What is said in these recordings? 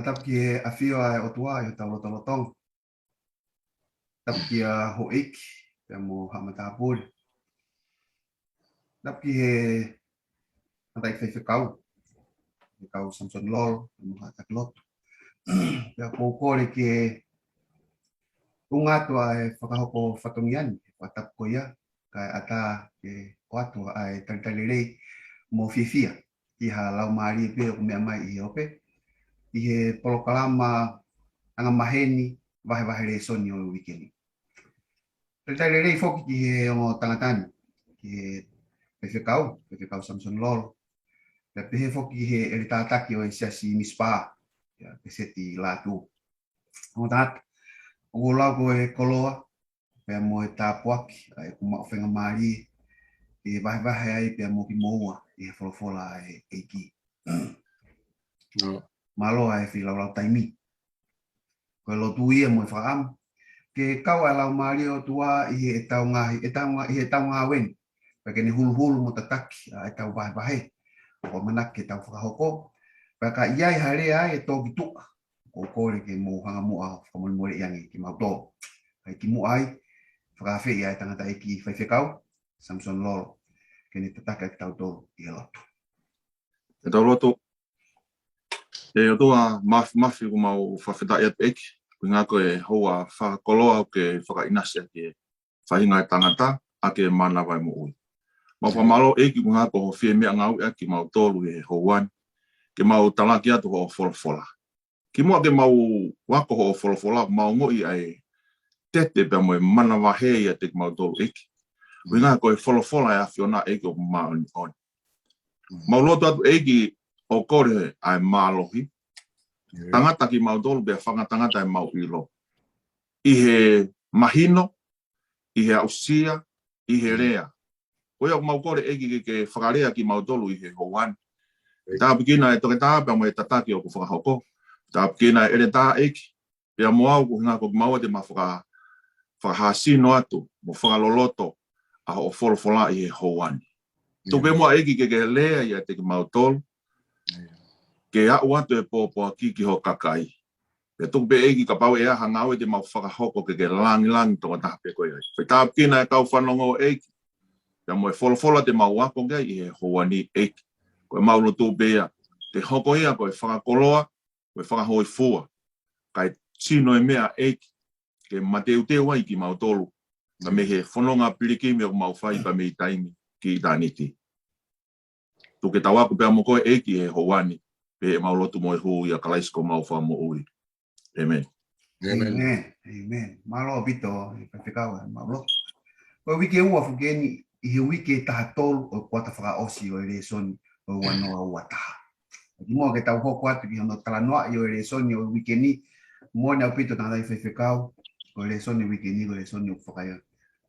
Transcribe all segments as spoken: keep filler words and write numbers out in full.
Tapu ki he ʻafio ʻa e ʻOtua ʻi hotau lotolotonga. Tapu kia houʻeiki, pea mo haʻa matāpule. Tapu ki he tangataʻeiki faifekau, faifekau Samson Lolo, pea mo haʻa taki lotu. Pea ʻoku ou kole ke ʻunga atu ʻa e fakahoko fatongia ni, fakatapu ko ia, kae ʻatā ke ʻoatu ʻa e talitali lelei mo fiefia ki ha laumālie pē ʻoku meʻa mai ʻi he ope, ʻi he polokalama angamaheni vahevahe lēsoni ʻo e uike ni. Talitali lelei foki ki he ongo tangata ni, ki he faifekau, faifekau Samson Lolo, pea pehē foki ki he ʻeletā taki ʻo e Siasi Misipā, ʻa Peseti Lātū. Ongo tangata, ʻoku ou lau ko e koloa, pea mo e tāpuaki, ʻa ʻeku maʻu faingamālie ke vahevahe ai pea mo kimoua ʻi he folofola ʻa e ʻEiki. Mālō ʻa e feilaulau taimi. Ko e lotu ia mo e fakaʻamu ke kau ʻa e Laumālie ʻo e ʻOtua ʻi heʻetau ngaahi, ʻetau ngā-, ʻi heʻetau ngāue ni, pea ke ne huluhulu mo tataki ʻa ʻetau vahevahe ʻoku ʻamanaki ke tau fakahoko. Pea ka ʻi ai ha lea ai ʻe tō ki tuʻa, ʻoku ou kole ke mou hanga muʻa ʻo fakamolemoleʻi ange kimautolu. Kae kimuʻa ai, fakaafeʻi ʻa e tangataʻeiki faifekau Samson Lolo ke ne tataki ʻa kitautolu ʻi he lotu. Ke tau lotu. ʻE ʻOtua Māfimafi, ʻoku mau fakafetaʻi atu ʻEiki, ko e ʻuhinga ko e houa fakakoloa ʻoku ke fakaʻinasi ʻaki e faʻahinga ʻo e tangata ʻaki e mānava ʻo e moʻui. Mau fakamālō ʻEiki ko e ʻuhinga ko hoʻo fie meʻangāueʻaki kimautolu ʻi he houa ni, ke mau talaki atu hoʻo folofola. Kimuʻa ke mau ako hoʻo folofola, mau ongoʻi ʻa e tete pea mo e manavahē ʻiate kimautolu ʻEiki. Ko e ʻuhinga ko e folofola ʻa e ʻAfiona ʻEiki ʻoku māʻoniʻoni. Mau lotu atu ʻEiki ʻo kole ʻa e mālohi. Tangata kimautolu pea fakangatangata ʻemau ʻilo ʻi he mahino, ʻi he aʻusia, ʻi he lea. Ko ia ʻoku mau kole ʻEiki ke, ke fakalea kimautolu ʻi he houa ni. Tāpuekina e toketā pea mo e tataki ʻoku fakahoko. Tāpuekina e ʻeletā ʻEiki, pea mo au ko e ʻuhinga ko kimaua te ma faka-, fakahāsino atu mo fakaloloto ʻa hoʻo folofola ʻi he houa ni. Tuku pē muʻa ʻEiki ke ke lea ʻiate kimautolu, ke aʻu atu e pōpoaki ki ho kakai. Pea tuku pē ʻEiki kapau ʻe ʻi ai ha ngāue te mau fakahoko ke ke langilangi tokotaha pē koe ai. Pea tāpuekina e kau fanongo ʻEiki, pea mo e folofola te mau ako ki ai ʻi he houa ni ʻEiki. Ko ʻemau lotu pē ia ke hoko ia ko e fakakoloa, ko e fakahōifua, kae sino e meʻa ʻEiki ke mateuteu ai kimautolu pea mei he fononga pilikimi ʻoku mau fai pea mei taimi ki ʻitāniti. Tuku ke tau ako pea mo koe ʻEiki he houa ni, pea ʻemau lotu mo e hū ʻia Kalaisi ko homau Fakamoʻui. ʻĒmeni. ʻĒmeni. ʻĒmeni. Mālō ʻaupito, ʻe faifekau, ʻemau lotu. Ko e uike ua foki eni ʻi he uike taha tolu ʻo e kuata fakaʻosi ʻo e lēsoni ʻo e ua noa ua taha. Kimuʻa ke tau hoko atu ki hono talanoaʻi ʻo e lēsoni ʻo e uike ni, moʻoni ʻaupito tangataʻeiki faifekau, ko e lēsoni uike ni, ko e lēsoni ʻoku fakaia,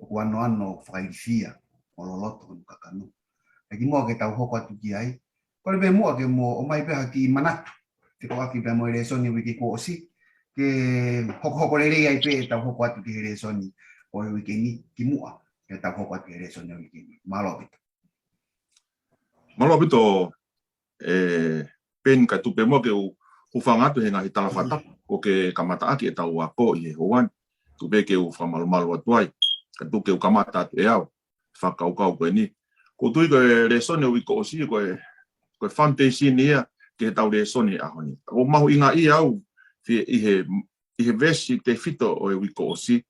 ʻoku anoano fakailifia ʻo loloto hono kakano. Kimuʻa ke tau hoko atu ki ai, kole pē muʻa ke mo ʻomai pē ha kiʻi manatu, ke ko ʻaki pea mo e lēsoni uike kuo ʻosi, ke hokohoko lelei ai pē ʻetau hoko atu ki he lēsoni ʻo e uike ni, kimuʻa ke tau hoko atu ki he lēsoni ʻo e uike ni. Mālō ʻaupito. Mālō ʻaupito, ʻe Peni, kae tuku pē muʻa ke u hūfanga atu he ngaahi tala fakatapu ʻoku ke kamata ʻaki ʻetau ako ʻi he houa ni. Tuku pē ke u fakamalumalu atu ai, kae tuku ke u kamata atu ʻe au fakakaukau ko eni. ʻOku ou tui ko e lēsoni ʻo e uike kuo ʻosi, ko e, ko e foundation ia ki heʻetau lēsoni ʻaho ni. ʻOku mahuʻingaʻia au fie ʻi he ʻi he veesi tefito ʻo e uike kuo ʻosi.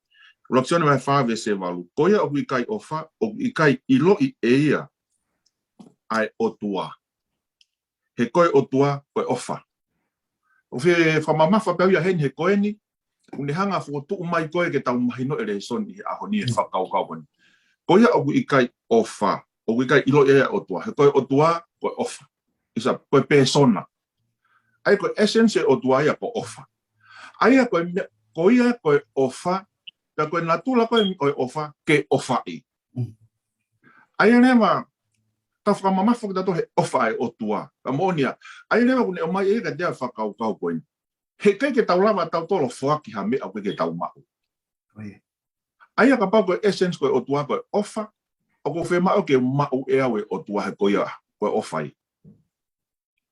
ʻUluaki Sione vahe fā veesi valu. Ko ia ʻoku ʻikai ʻofa, ʻoku ʻikai ʻiloʻi ʻe ia ʻa e ʻOtua. He ko e ʻOtua, ko e ʻofa. ʻOku fie fakamamafa pē au ia heni he ko eni, ʻoku ne hanga fokotuʻu mai ko e ke tau mahino e lēsoni ʻi he ʻaho ni e fakakaukau ko eni. Ko ia ʻoku ʻikai ʻofa, ʻoku ʻikai ʻiloʻi ʻe ia ʻa e ʻOtua. He ko e ʻOtua, ko e ʻofa. ʻIsa, ko e pēsona. ʻA ia ko e essence e ʻOtua ia ko e ʻofa. ʻA ia ko e me-, ko ia ko e ʻofa, pea ko e natula ko e ʻo e ʻofa, ke ʻofaʻi. ʻA ia leva, tau fakamamafa ki tato he ʻofa e ʻOtua. Ka moʻoni ia. ʻA ia leva ʻoku ne ʻomai e ka tea fakakaukau ko eni. He ʻikai ke tau lava tautolu foaki ha meʻa ʻoku ʻikai ke tau maʻu. ʻA ia kapau ko e essence ko e ʻOtua ko e ʻofa, ʻoku ou fiemaʻu ke maʻu ʻe au e ʻOtua he ko ia, ko e ʻofa ia.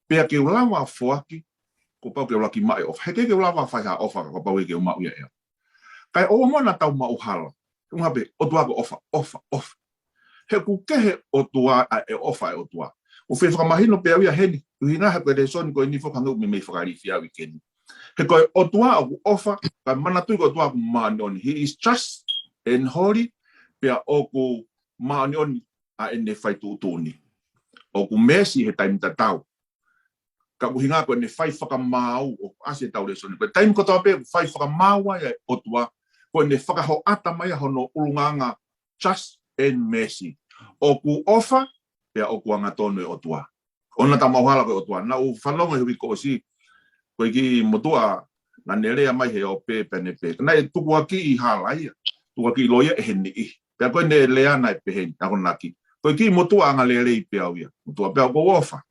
Pea ke u lava foaki, kuo pau ke ʻuluaki maʻu e ʻofa. He ʻikai ke u lava fai ha ʻofa kapau ʻikai ke u maʻu ia ʻe au. Kae ʻoua muʻa naʻa tau maʻu hala. Ko e ʻuhinga pē, ʻOtua ko e ʻofa, ʻofa, ʻofa. He ʻoku kehe e ʻOtua, ʻa e ʻofa ʻa e ʻOtua. ʻOku ou fie fakamahino pē au ia heni, ʻuhinga he ko e lēsoni ko eni foki ʻoku ou meimei fakalilifu ʻi he uike ni. He ko e ʻOtua ʻoku ʻofa, kae manatuʻi ko e ʻOtua ʻoku māʻoniʻoni. He is just and holy, pea ʻoku māʻoniʻoni ʻa ʻene fai tuʻutuʻuni. ʻOku meesi he taimi tatau. Ka ʻoku ʻuhinga ko ʻene fai fakamaau, ʻoku ʻasi ʻetau lēsoni. Ko e taimi kotoa pē ʻoku fai fakamaau ai ʻa e ʻOtua, ko ʻene fakahoʻata mai ʻa hono ʻulungaanga just and mercy. ʻOku ʻofa, pea ʻoku angatonu e ʻOtua. ʻOua naʻa tau maʻu hala ko e ʻOtua. Naʻa ku fanongo he uike kuo ʻosi, ko e kiʻi motuʻa naʻa ne lea mai he ope pea ne pehē. Naʻe tukuakiʻi hala ia. Tukuakiʻi loia ʻe he niʻihi. Pea ko ʻene lea naʻe pehē ni, akonaki. Ko e kiʻi motuʻa angalelei pē au ia. Motuʻa pē au ʻoku ou ʻofa.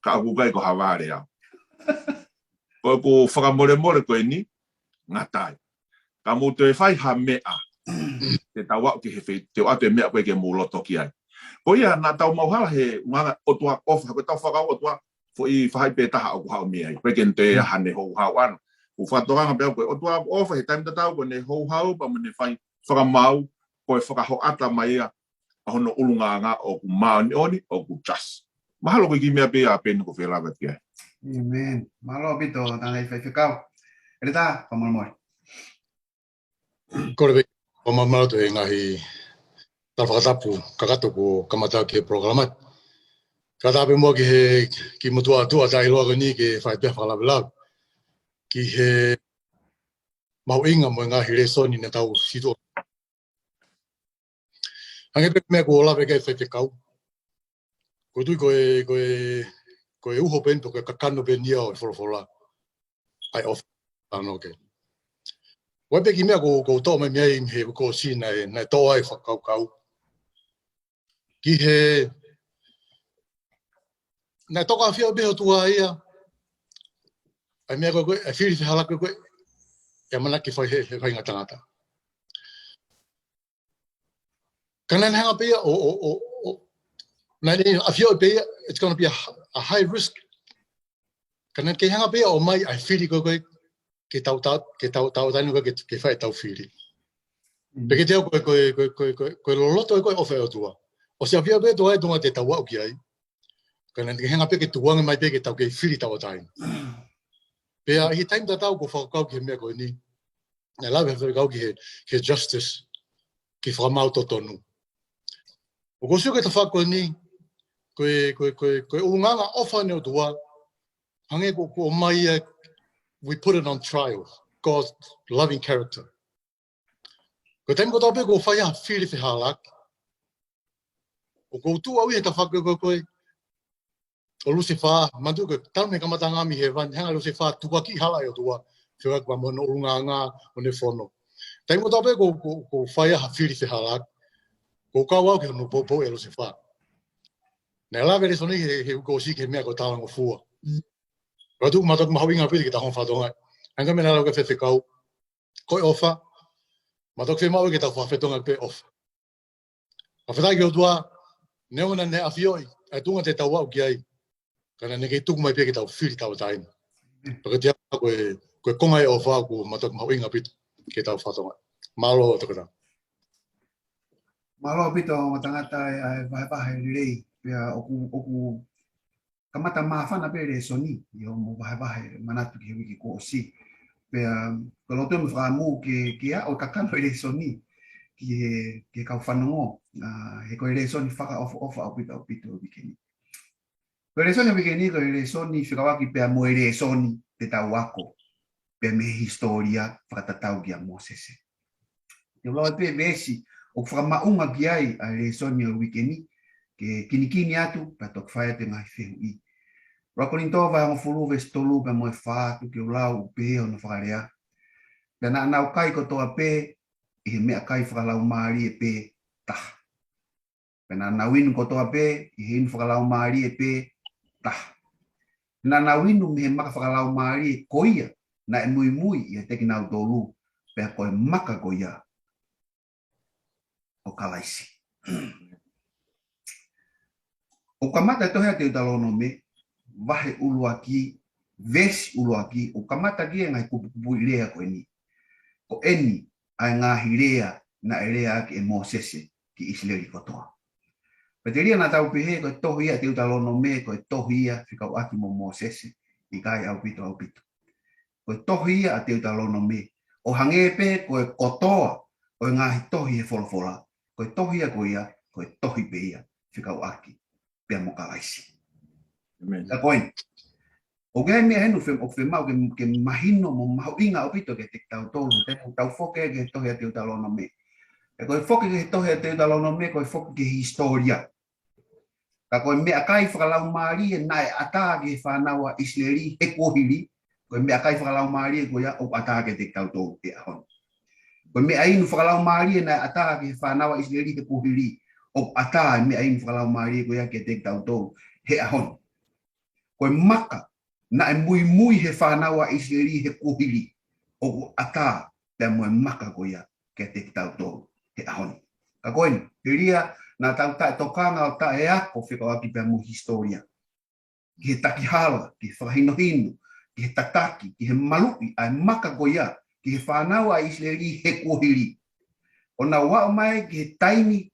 Ka ʻoku ʻikai ko ha vale au. Ko ʻeku fakamolemole ko eni, ngata ai. Ka mou toe fai ha meʻa, te tau aʻu ki he fei, te u ʻoatu e meʻa ko ē ke mou loto ki ai. Ko ia, naʻa tau maʻu hala he ʻulungaanga ʻOtua ʻofa, ko ʻetau fakakaukau ʻOtua, foʻi faʻahi pē taha ʻoku haʻu mei ai. Ko e ke ne toe hane houhau ana. ʻOku ou fakatokanga pē au ko e ʻOtua ʻofa, he taimi tatau ko ʻene houhau, pea mo ʻene fai fakamaau, ko e fakahoʻata mai ia, ʻa hono ʻulungaanga ʻoku māʻoniʻoni, ʻoku just. Mahalo ko e kiʻi meʻa pē ia pē ʻoku ou fie lave ki ai. ʻĒmeni. Mālō ʻaupito, tangataʻeiki faifekau. ʻEletā, fakamolemole. Kole pē, fakamolemole atu he ngaahi tala fakatapu kakato kuo kamata ki he polokalama. Kae ʻatā pē muʻa ki he kiʻi motuʻa ʻOtua taʻeʻiloa ko eni ke fai pē ha fakalavelave ki he mahuʻinga mo e ngaahi lēsoni naʻa tau situʻa. Hangē pē meʻa kuo lave ki ai e faifekau. ʻOku ou tui ko e, ko e, ko e uho pē eni, ko e kakano pē eni ia ʻo e folofola. ʻA e ʻofa, ano ke. ʻOku ʻi ai pē kiʻi meʻa ʻoku, ʻoku ou toʻo mai mei ai he uike kuo ʻosi naʻe, naʻe toʻo ai e fakakaukau. Ki he, naʻe tokanga ʻafio pē ʻOtua ia. ʻA e meʻa ko ē, ko e fili fehālaaki ko ē, ʻe ʻamanaki fai he, he faʻahinga tangata. Ka naʻe hanga pē ia ʻo, ʻo, ʻo, ʻo, naʻe ʻafio pē ia, it's gonna be a, a high risk. Ka naʻe kei hanga pē ia ʻo ʻomai ʻa e fili ko ē, ko ē, ke tau, tau, ke tau, tau, tau, ko ē, ke, ke fai ʻetau fili. Mm. Pea kiate au ko e, ko e, ko e, ko e, ko e, ko e loloto ko ē ʻofa ʻa e ʻOtua. ʻOsi ʻafio pē ʻOtua ʻi he tuʻunga te tau aʻu ki ai. Ka naʻe kei hanga pē ke tukuange mai pē ke tau kei fili tauʻatāina. Pea ʻi he taimi tatau ʻoku ou fakakaukau ki he meʻa ko eni. Naʻe lave e faifekau ki he, ki he justice, ki he fakamaau totonu. ʻOku ou sio ki he tafaʻaki ko eni, ko e, ko e, ko e, ko e ʻulungaanga ʻofa ʻa e ʻOtua, hangē ko, ko e ʻomai ia, we put it on trial, God's loving character. Ko e taimi kotoa pē ʻoku fai ha fili fehālaaki. ʻOku ou tuʻu au ʻi he tafaʻaki ko ē, ko ē, ʻo Lusefā, manatuʻi ko e talu mei he kamataʻanga mei hēvani, hanga ʻe Lusefā ʻo tukuakiʻi hala ʻa e ʻOtua, fekauʻaki pea mo hono ʻulungaanga ʻo ʻene fono. Taimi kotoa pē ʻoku, ʻoku, ʻoku fai ha fili fehālaaki, ʻoku kau au ki hono poupou ʻe Lusefā. Naʻe lave e lēsoni he, he uike kuo ʻosi ki he meʻa ko e talangofua. Ka tuku mātuʻaki mahuʻinga pē ke tau hanga ʻo fakatokangaʻi. Hangē ko e meʻa naʻe lave ki ai e faifekau, ko e ʻofa, mātuʻaki fiemaʻu ke tau fakafetongi pē ʻofa. Fakafetaʻi ki he ʻOtua, neongo naʻe ʻafioʻi ʻa e tuʻunga te tau aʻu ki ai, ka naʻe kei tuku mai pē ke tau fili tauʻatāina. Pea kiate au ko e, ko e konga ia ʻo e ʻofa ʻoku mātuʻaki mahuʻinga ʻaupito ke tau fakatokangaʻi. Mālō, toketā. Mālō ʻaupito, ʻa e tangata ʻa e, ʻa e vahevahe lelei, pea ʻoku, ʻoku kamata māfana pē lēsoni, ʻi hoʻomo vahevahe manatu ki he uike kuo ʻosi. Pea, ko e loto ʻeku fakaʻamu ke, ke aʻu e kakano e lēsoni, ki he, ki he kau fanongo, ʻa, he ko e lēsoni fakaʻofoʻofa ʻaupito, ʻaupito e uike ni. Ko e lēsoni e uike ni, ko e lēsoni fekauʻaki pea mo e lēsoni te tau ako, pea mei he hisitōlia fakatatau kia Mōsese. Te u lau atu e veesi ʻoku fakamaʻunga ki ai ʻa e lēsoni ʻo e uike ni, ke kinikini atu, pea toki fai atu e ngaahi fehuʻi. ʻUluaki Kolinitō vahe hongofulu veesi tolu pea mo e fā atu ke u lau ʻoku pehē hono fakalea. Pea naʻa nau kai kotoa pē ʻi he meʻakai fakalaumālie pē taha. Pea naʻa nau inu kotoa pē ʻi he inu fakalaumālie pē taha. Naʻa nau inu mei he maka fakalaumālie ko ia naʻe muimui ʻiate kinautolu, pea ko e maka ko ia ko Kalaisi. ʻOku kamata e tohi ʻa Teutalōnome, vahe ʻuluaki, veesi ʻuluaki, ʻoku kamata ki ai e ngaahi kupukupuʻi lea ko eni. Ko eni ʻa e ngaahi lea naʻe lea ʻaki ʻe Mōsese ki ʻIsileli kotoa. Pea telia naʻa tau pehē ko e tohi ʻa Teutalōnome, ko e tohi ia fekauʻaki mo Mōsese, ʻikai ʻaupito, ʻaupito. Ko e tohi ia ʻa Teutalōnome, ʻo hangē pē ko e kotoa ʻo e ngaahi tohi he folofola, ko e tohi ia ko ia, ko e tohi pē ia fekauʻaki pea mo Kalaisi. ʻĒmeni. Ka ko eni, ʻoku ʻi ai e meʻa heni ʻoku fie, ʻoku fiemaʻu ke, ke mahino mo mahuʻinga ʻaupito kiate kitautolu, he taimi ʻoku tau foki ki he tohi ʻa Teutalōnome. He ko e foki ki he tohi ʻa Teutalōnome, ko e foki ki he hisitōlia. Ka ko e meʻakai fakalaumālie naʻe ʻatā ki he fānau ʻa ʻIsileli he kuohili, ko e meʻakai fakalaumālie ko ia ʻoku ʻatā kiate kitautolu he ʻaho ni. Ko e meʻainu fakalaumālie naʻe ʻatā ki he fānau ʻa ʻIsileli he kuohili, ʻoku ʻatā e meʻainu fakalaumālie ko ia kiate kitautolu he ʻaho ni. Ko e maka naʻe muimui he fānau ʻa ʻIsileli he kuohili, ʻoku ʻatā pea mo e maka ko ia kiate kitautolu he ʻaho ni. Ka ko eni, telia naʻa tau taʻetokanga ʻo taʻeako fekauʻaki pea mo e hisitōlia, ki he takihala, ki he fakahinohino, ki he tataki, ki he maluʻi ʻa e maka ko ia ki he fānau ʻa ʻIsileli he kuohili. ʻO nau aʻu mai ki he taimi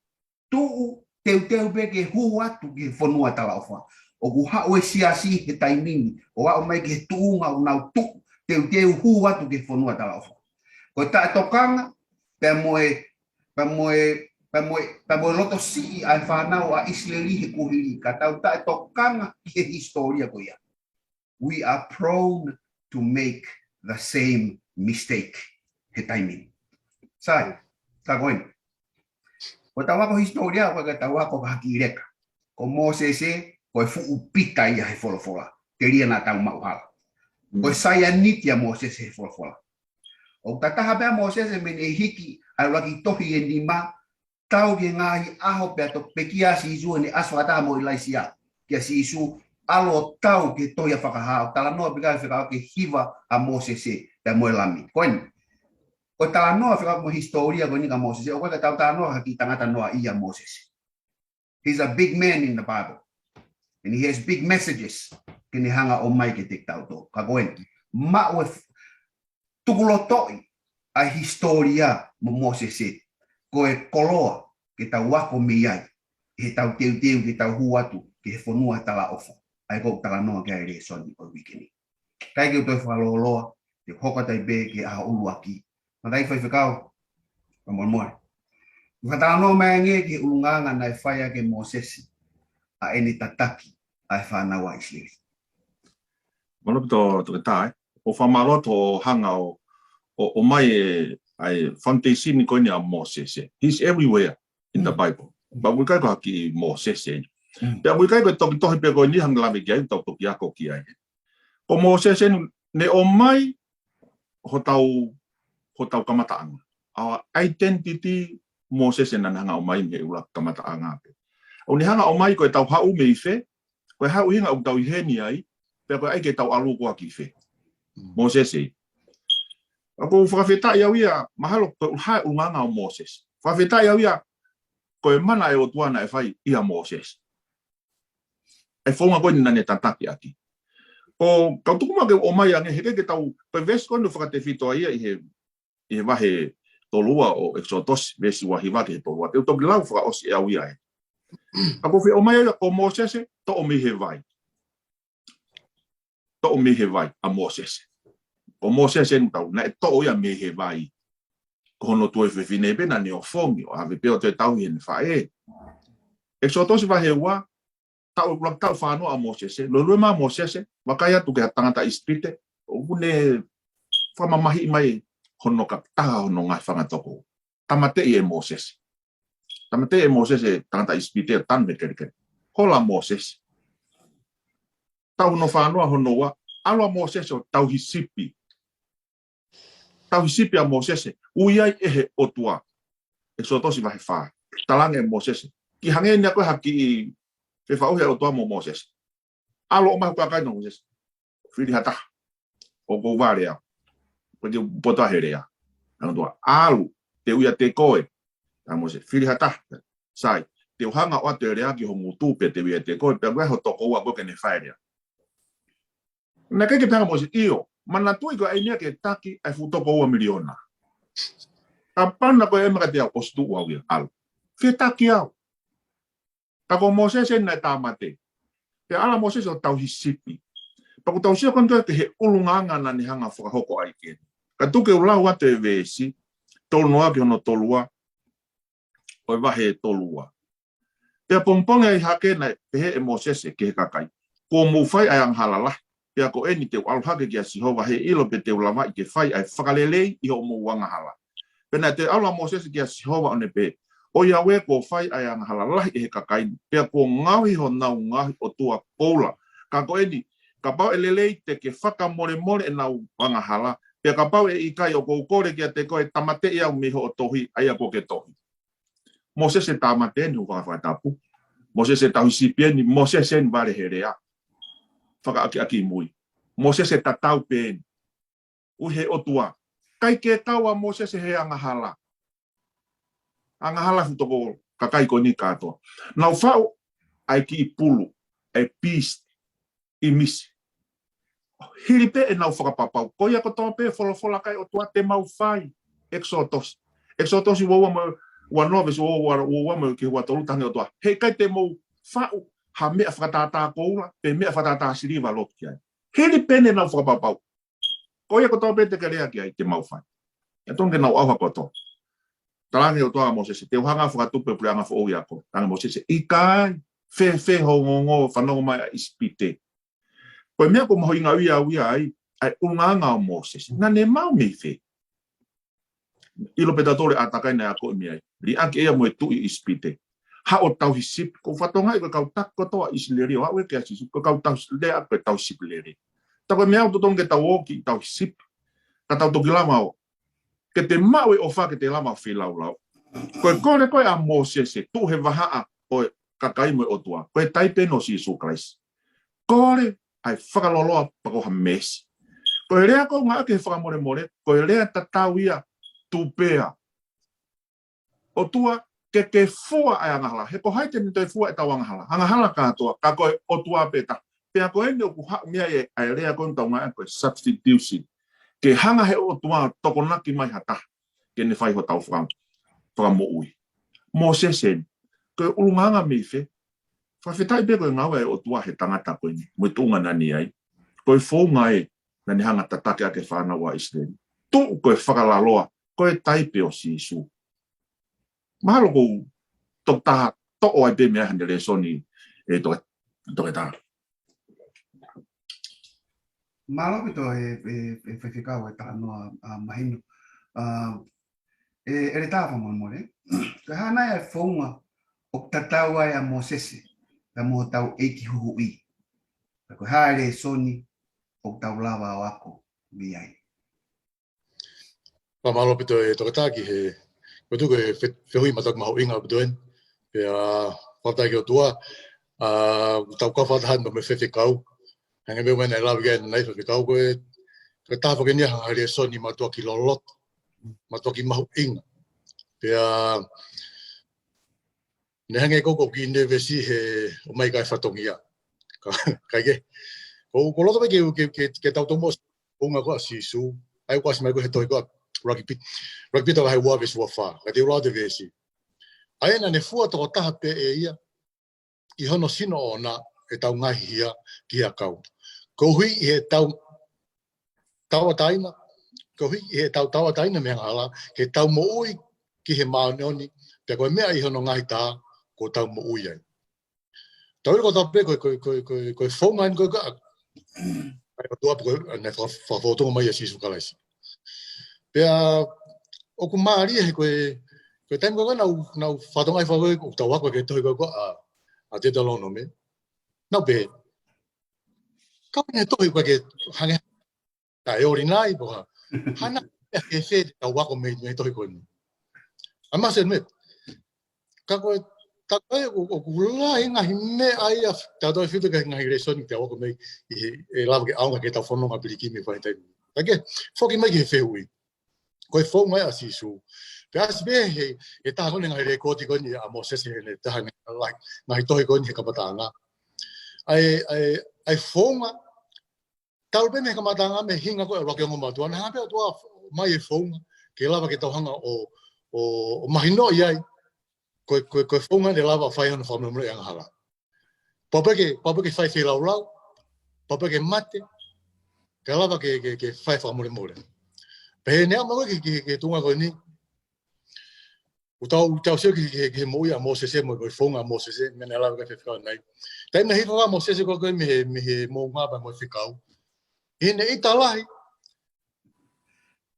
tuʻu teuteu pē ke hū atu ki he fonua talaʻofa. ʻOku haʻu e siasi he taimi ni, ʻo aʻu mai ki he tuʻunga ʻo nau tuʻu teuteu hū atu ki he fonua talaʻofa. Ko e taʻetokanga pea mo e, pea mo e, pea mo e, pea mo e loto siʻi ʻa e fānau ʻa ʻIsileli he kuohili, ka tau taʻetokanga ki he hisitōlia ko ia. We are prone to make the same mistake he taimi ni. Sai, ka ko eni, ko ʻetau ako hisitōlia, ko ʻetau ako ka haki leka. Ko Mōsese, ko e fuʻu Pita ia he folofola. Telia naʻa tau maʻu hala. Ko e saianiti ʻa Mōsese he folofola. ʻOku tataha pē ʻa Mōsese mei he hiki ʻa e ʻuluaki tohi ʻe nima, tau ki he ngaahi ʻaho pea toki pekia ʻa Sīsū heʻene ʻasi fakataha mo ʻIlaisiā. Kia Sīsū, ʻalu ʻo tau ki he tohi ʻa Fakahā, ʻo talanoa pē ki ai fekauʻaki hiva ʻa Mōsese pea mo e Lami. Ko eni, ko e talanoa fekauʻaki mo e hisitōlia ko eni kia Mōsese, ʻoku ʻikai ke tau talanoa ha kiʻi tangata noaʻia ʻa Mōsese. He's a big man in the Bible. And he has big messages ke ne hanga ʻo ʻomai kiate kitautolu. Ka ko eni, maʻu e f-, tukulotoʻi ʻa e hisitōlia mo Mōsese, ko e koloa ke tau ako mei ai, he tau teuteu ke tau hū atu ki he fonua talaʻofa. ʻA ia ko ʻeku talanoa ki ai he lēsoni ʻo e uike ni. Kae ke u toe fakalōloa, te u hoko atu ai pē ki he ʻaho ʻuluaki. Matai Faifekau, ka molemole. Fakatalanoa mai angē ki he ʻulungaanga naʻe fai ʻaki ʻe Mōsese ʻa ʻene tataki ʻa e fānau ʻa ʻIsileli. Mālō ʻaupito, Toketā, ē. ʻOku fakamālō atu hoʻo hanga ʻo, ʻo, ʻomai e, ʻa e foundation ko eni ʻa Mōsese. He's everywhere in the Bible. Pea ʻoku ʻikai ko ha kiʻi Mōsese eni. Pea ʻoku ʻikai ko e toki tohi pē ko eni hangē lave ki ai, tau toki ako ki ai. Ko Mōsese eni, ne ʻomai hotau, hotau kamataʻanga. Our identity, Mōsese naʻa ne hanga ʻomai mei he ʻuluaki kamataʻanga pē. ʻOku ne hanga ʻomai ko ʻetau haʻu mei fē, ko e hā e ʻuhinga ʻoku tau ʻi heni ai, pea ko e ʻai ke tau ʻalu koā ki fē. Mōsese. ʻOku ou fakafetaʻi au ia, mahalo ko e ʻuha e ʻulungaanga ʻo Mōsese. Fakafetaʻi au ia, ko e mana ʻa e ʻOtua naʻe fai ʻia Mōsese. ʻA e founga ko eni naʻa ne tataki ʻaki. Ko, kau tuku muʻa ke u ʻomai ange, he ʻikai ke tau, ko e veesi ko eni ʻoku fakatefito ai ia ʻi he ʻi he vahe tolu ua ʻo ʻEkisoto, veesi ua hiva ki he tolu ua. Te u toki lau fakaʻosi ʻe au ia ē. Ka ʻoku ou fie ʻomai ia ko Mōsese, toʻo mei he vai. Toʻo mei he vai, ʻa Mōsese. Ko Mōsese eni tau, naʻe toʻo ia mei he vai. Ko hono tuofefine pē naʻa ne ofongi, ʻo ʻave pē ʻo toe tauhi heʻene faʻē. ʻEkisoto vahe ua, taʻu, ʻuluaki taʻu fāngofulu ʻa Mōsese, lue lue mai ʻa Mōsese, vakai atu ki ha tangata ʻIsipite, ʻoku ne fakamamahiʻi mai hono ka taha hono ngaahi fanga tokoua. Tāmateʻi ʻe Mōsese. Tāmateʻi ʻe Mōsese e tangata ʻIsipite ʻo tanu he kelekele. Hola Mōsese. Taʻu hono fāngofulu hono ua, ʻalu ʻa Mōsese ʻo tauhi sipi. Tauhi sipi ʻa Mōsese, ui ai ʻe he ʻOtua. ʻEkisoto vahe fā. Talaange ʻe Mōsese. Ki hangē ni ʻa koe ha kiʻi fefaʻuhi ʻa e ʻOtua mo Mōsese. ʻAlu ʻo ʻomai hoku kakai, naʻe Mōsese. Fili ha taha. ʻOku ou vale au. Pea ke u poto he lea. Naʻe ʻOtua. ʻAlu, te u ui ʻiate koe. Naʻe Mōsese. Fili ha taha. Sai. Te u hanga ʻo ʻoatu e lea ki ho ngutu pea te u ui ʻiate koe. Pea ko e ho tokoua ko ē ke ne fai e lea. Naʻe ʻikai ke pehē ange ʻe Mōsese, ʻio, manatuʻi ko e ʻai meʻa ke taki ʻa e fuʻu toko ua miliona. Kapau naʻe ʻai meʻa kiate au, ʻosi tuʻu au ia, ʻalu. Fetaki au. Ka ko Mōsese naʻe tāmate. Pea ʻalu ʻa Mōsese ʻo tauhi sipi. Pea ʻoku tau sio ko eni ki he ʻulungaanga naʻa ne hanga fakahoko ai ki ai. Ka tuku ke u lau atu e veesi, tolu noa ki hono tolu ua, ʻo e vahe tolu ua. Pea pongipongi ʻaho hake naʻe pehē ʻe Mōsese ki he kakai, kuo mou fai ʻa e angahala lahi, pea ko eni te u ʻalu hake kia Sihova he ʻilo pe te u lavaʻi ke fai ʻa e fakalelei ʻi hoʻomou angahala. Pea naʻe toe ʻalu ʻa Mōsese kia Sihova ʻo ne pehē, ʻOiauē kuo fai ʻa e angahala lahi ʻe he kakai ni, pea kuo ngaohi honau ngaahi ʻotua koula. Ka ko eni, kapau ʻe lelei te ke fakamolemole ʻenau angahala, pea kapau ʻe ʻikai ʻoku ou kole kiate koe tāmateʻi au mei hoʻo tohi, ʻa ia kuo ke tohi. Mōsese tāmate eni, ʻoku fakatapu. Mōsese tauhi sipi eni, Mōsese eni vale he lea. Fakaʻakiʻaki mui. Mōsese tatau pē eni. ʻUhi he ʻOtua. ʻIkai ke tau ʻa Mōsese he angahala. Angahala fuʻu toko kakai ko eni kātoa. Nau faʻu ʻa e kiʻi pulu, ʻa e beast, ʻi Misi. Hili pē ʻenau fakapapau. Ko ia kotoa pē folofola ʻa e ʻOtua te mau fai. ʻEkisotosi. ʻEkisotosi ua ua mo e, ua noa veesi ua ua, ua ua mo e ki he ua tolu, talaange ʻe he ʻOtua, heʻikai te mou faʻu ha meʻa fakatātā koula, pe meʻa fakatātā siliva lotu ki ai. Hili pē ʻenau fakapapau. Ko ia kotoa pē te ke lea ki ai te mau fai. ʻE tonu ke nau ʻauha kotoa. Talaange ʻe he ʻOtua kia Mōsese, te u hanga ʻo fakatupu e puleʻanga foʻou ʻia koe. Talaange ʻe Mōsese, ʻikai, fēfē hoʻo ongoongo fanongo mai ʻa ʻIsipite. Ko e meʻa ʻoku mahuʻinga ʻaupito ia ai, ʻa e ʻulungaanga ʻo Mōsese. Naʻa ne maʻu mei fē? ʻIlo pē tautolu e ʻātakai naʻe akoʻi mei ai. Liʻaki ʻe ia mo e tuʻi ʻIsipite. Haʻu ʻo tauhi sipi, ʻoku ou fakatokangaʻi ko e kau taki kotoa ʻIsileli ʻo aʻu ia kia Sīsū, ko e kau tauhi, lea ko e tauhi sipi lelei. Tā ko e meʻa ʻoku totonu ke tau ō ki he tauhi sipi. Ka tau toki lava ʻo. Ke te maʻu e ʻofa ke te lava ʻo feilaulau. Ko e kole ko ē ʻa Mōsese, tuʻu he vahaʻa ʻo e kakai mo e ʻOtua. Ko e taipe eni ʻo Sīsū Kalaisi. Kole ʻa e fakaloloa pea ko ha meesi. Ko e lea ʻoku ngāueʻaki he fakamolemole, ko e lea tatau ia tupea. ʻOtua, ke ke fua ʻa e angahala. He ko hai te ne toe fua ʻetau angahala? Angahala kātoa, ka ko e ʻOtua pē taha. Pea ko eni ʻoku haʻu mei ai e, ʻa e lea ko eni ʻoku tau ngāueʻaki ko e substitution. Ke hanga he ʻOtua ʻo tokonaki mai ha taha. Ke ne fai hotau faka-, fakamoʻui. Mōsese eni. Ko e ʻulungaanga mei fē? Fakafetaʻi pē ko e ngāue ʻa e ʻOtua he tangata ko eni. Mo e tuʻunga naʻa ne ʻi ai. Ko e founga ē naʻa ne hanga ʻo tataki ʻaki e fānau ʻa ʻIsileli. Tuʻu ko e fakalaloa, ko e taipe ʻo Sīsū. Mahalo ʻoku ou tokotaha toʻo ai pē mei ai haʻane lēsoni ʻe Toke-, Toketā. Mālō ʻaupito e, e, e faifekau e talanoa, ʻa, mahino. ʻA, e, ʻEletā fakamolemole. Ko e hā nai e founga ʻoku tatau ai ʻa Mōsese, pea mo hotau ʻEiki Huhuʻi. Pea ko e hā e lēsoni ʻoku tau lava ʻo ako mei ai. Fakamālō ʻaupito e Toketā ki he, ko e tuku e fe-, fehuʻi mātuʻaki mahuʻinga ʻaupito eni. Pea, fakafetaʻi ki he ʻOtua, ʻa, tau kau fakataha mo e faifekau. Hangē pē ko e meʻa naʻe lave ki ai ʻanenai faifekau ko e, ko e taha foki eni ia ha ngaahi lēsoni mātuʻaki loloto, mātuʻaki mahuʻinga. Pea, naʻe hangē ko ē ʻoku ou kiʻi nēvesi he ʻomai ʻikai fatongia. Ka, ʻikai ke. Ko, ʻoku ou loto pē ke, ke, ke, ke tau tomuʻa ʻo ʻuhinga ko ē ʻa Sīsū. ʻA ia ʻoku ʻasi mai ko ē he tohi ko ē ʻa Lucky Pe-, Lucky Peter vahe ua veesi ua fā. Ka te u lau atu e veesi. ʻA ia naʻa ne fua tokotaha pē ʻe ia ʻi hono sino ʻoʻona ʻetau ngaahi hia ki he ʻakau. Koeʻuhi ʻi heʻetau tauʻatāina, koeʻuhi ʻi heʻetau tauʻatāina mei he angahala, ke tau moʻui ki he māʻoniʻoni, pea ko e meʻa ʻi hono ngaahi tā, kuo tau moʻui ai. Tau ʻilo kotoa pē ko e, ko e, ko e, ko e, ko e founga eni ko e ka, ʻa e ʻOtua pē ko e, naʻe faka-, fakafōtunga mai ʻia Sīsū Kalaisi. Pea, ʻoku mālie he ko e, ko e taimi ko ē naʻa ku, naʻa ku fakatokangaʻi fakaʻosi ʻoku tau ako ki he tohi ko ē ʻa, ʻa Teutalōnome. Naʻa ku pehē, ka ko e tohi ko ē ke hangē, ka e ʻoli nai, ko ha. Hana, e he fē te tau ako mei, mei he tohi ko eni. I must admit, ka ko e, ka ko e, ʻo, ʻoku lahi ngaahi meʻa ia, tautefito ki he ngaahi lēsoni te tau ako mei, ʻi he, ʻe lava ke ʻaonga ke tau fononga pilikimi fai taimi. Ka ke, foki mai ki he fehuʻi. Ko e founga ia ʻa Sīsū. Pea ʻasi pē he, he taha ko eni ngaahi lēkooti ko eni ʻa Mōsese he ne taha ngaahi, like, ngaahi tohi ko eni he kamataʻanga. ʻA e, ʻa e, ʻa e founga, Talu pē mei he kamataʻanga mei he hinga ko ē ʻa e ʻuluaki ongo mātuʻa, naʻe hanga pē ʻOtua mai e founga ke lava ke tau hanga ʻo, ʻo, ʻo mahinoʻi ai ko e, ko e, ko e founga ʻe lava ʻo fai hono fakamolemoleʻi e angahala. Pau pē ke, pau pē ke fai feilaulau, pau pē ke mate, kae lava ke, ke, ke fai fakamolemole. Pea ne aʻu mai ki, ki, ki he tuʻunga ko eni, ʻoku tau, tau sio ki, ki, ki he moʻui ʻa Mōsese mo, mo e founga ʻa Mōsese, meʻa naʻe lava ki ai e faifekau ni. Taimi naʻe hifo ai ʻa Mōsese ko ē mei he, mei he moʻunga pea mo e fekau, ʻi heʻene ʻita lahi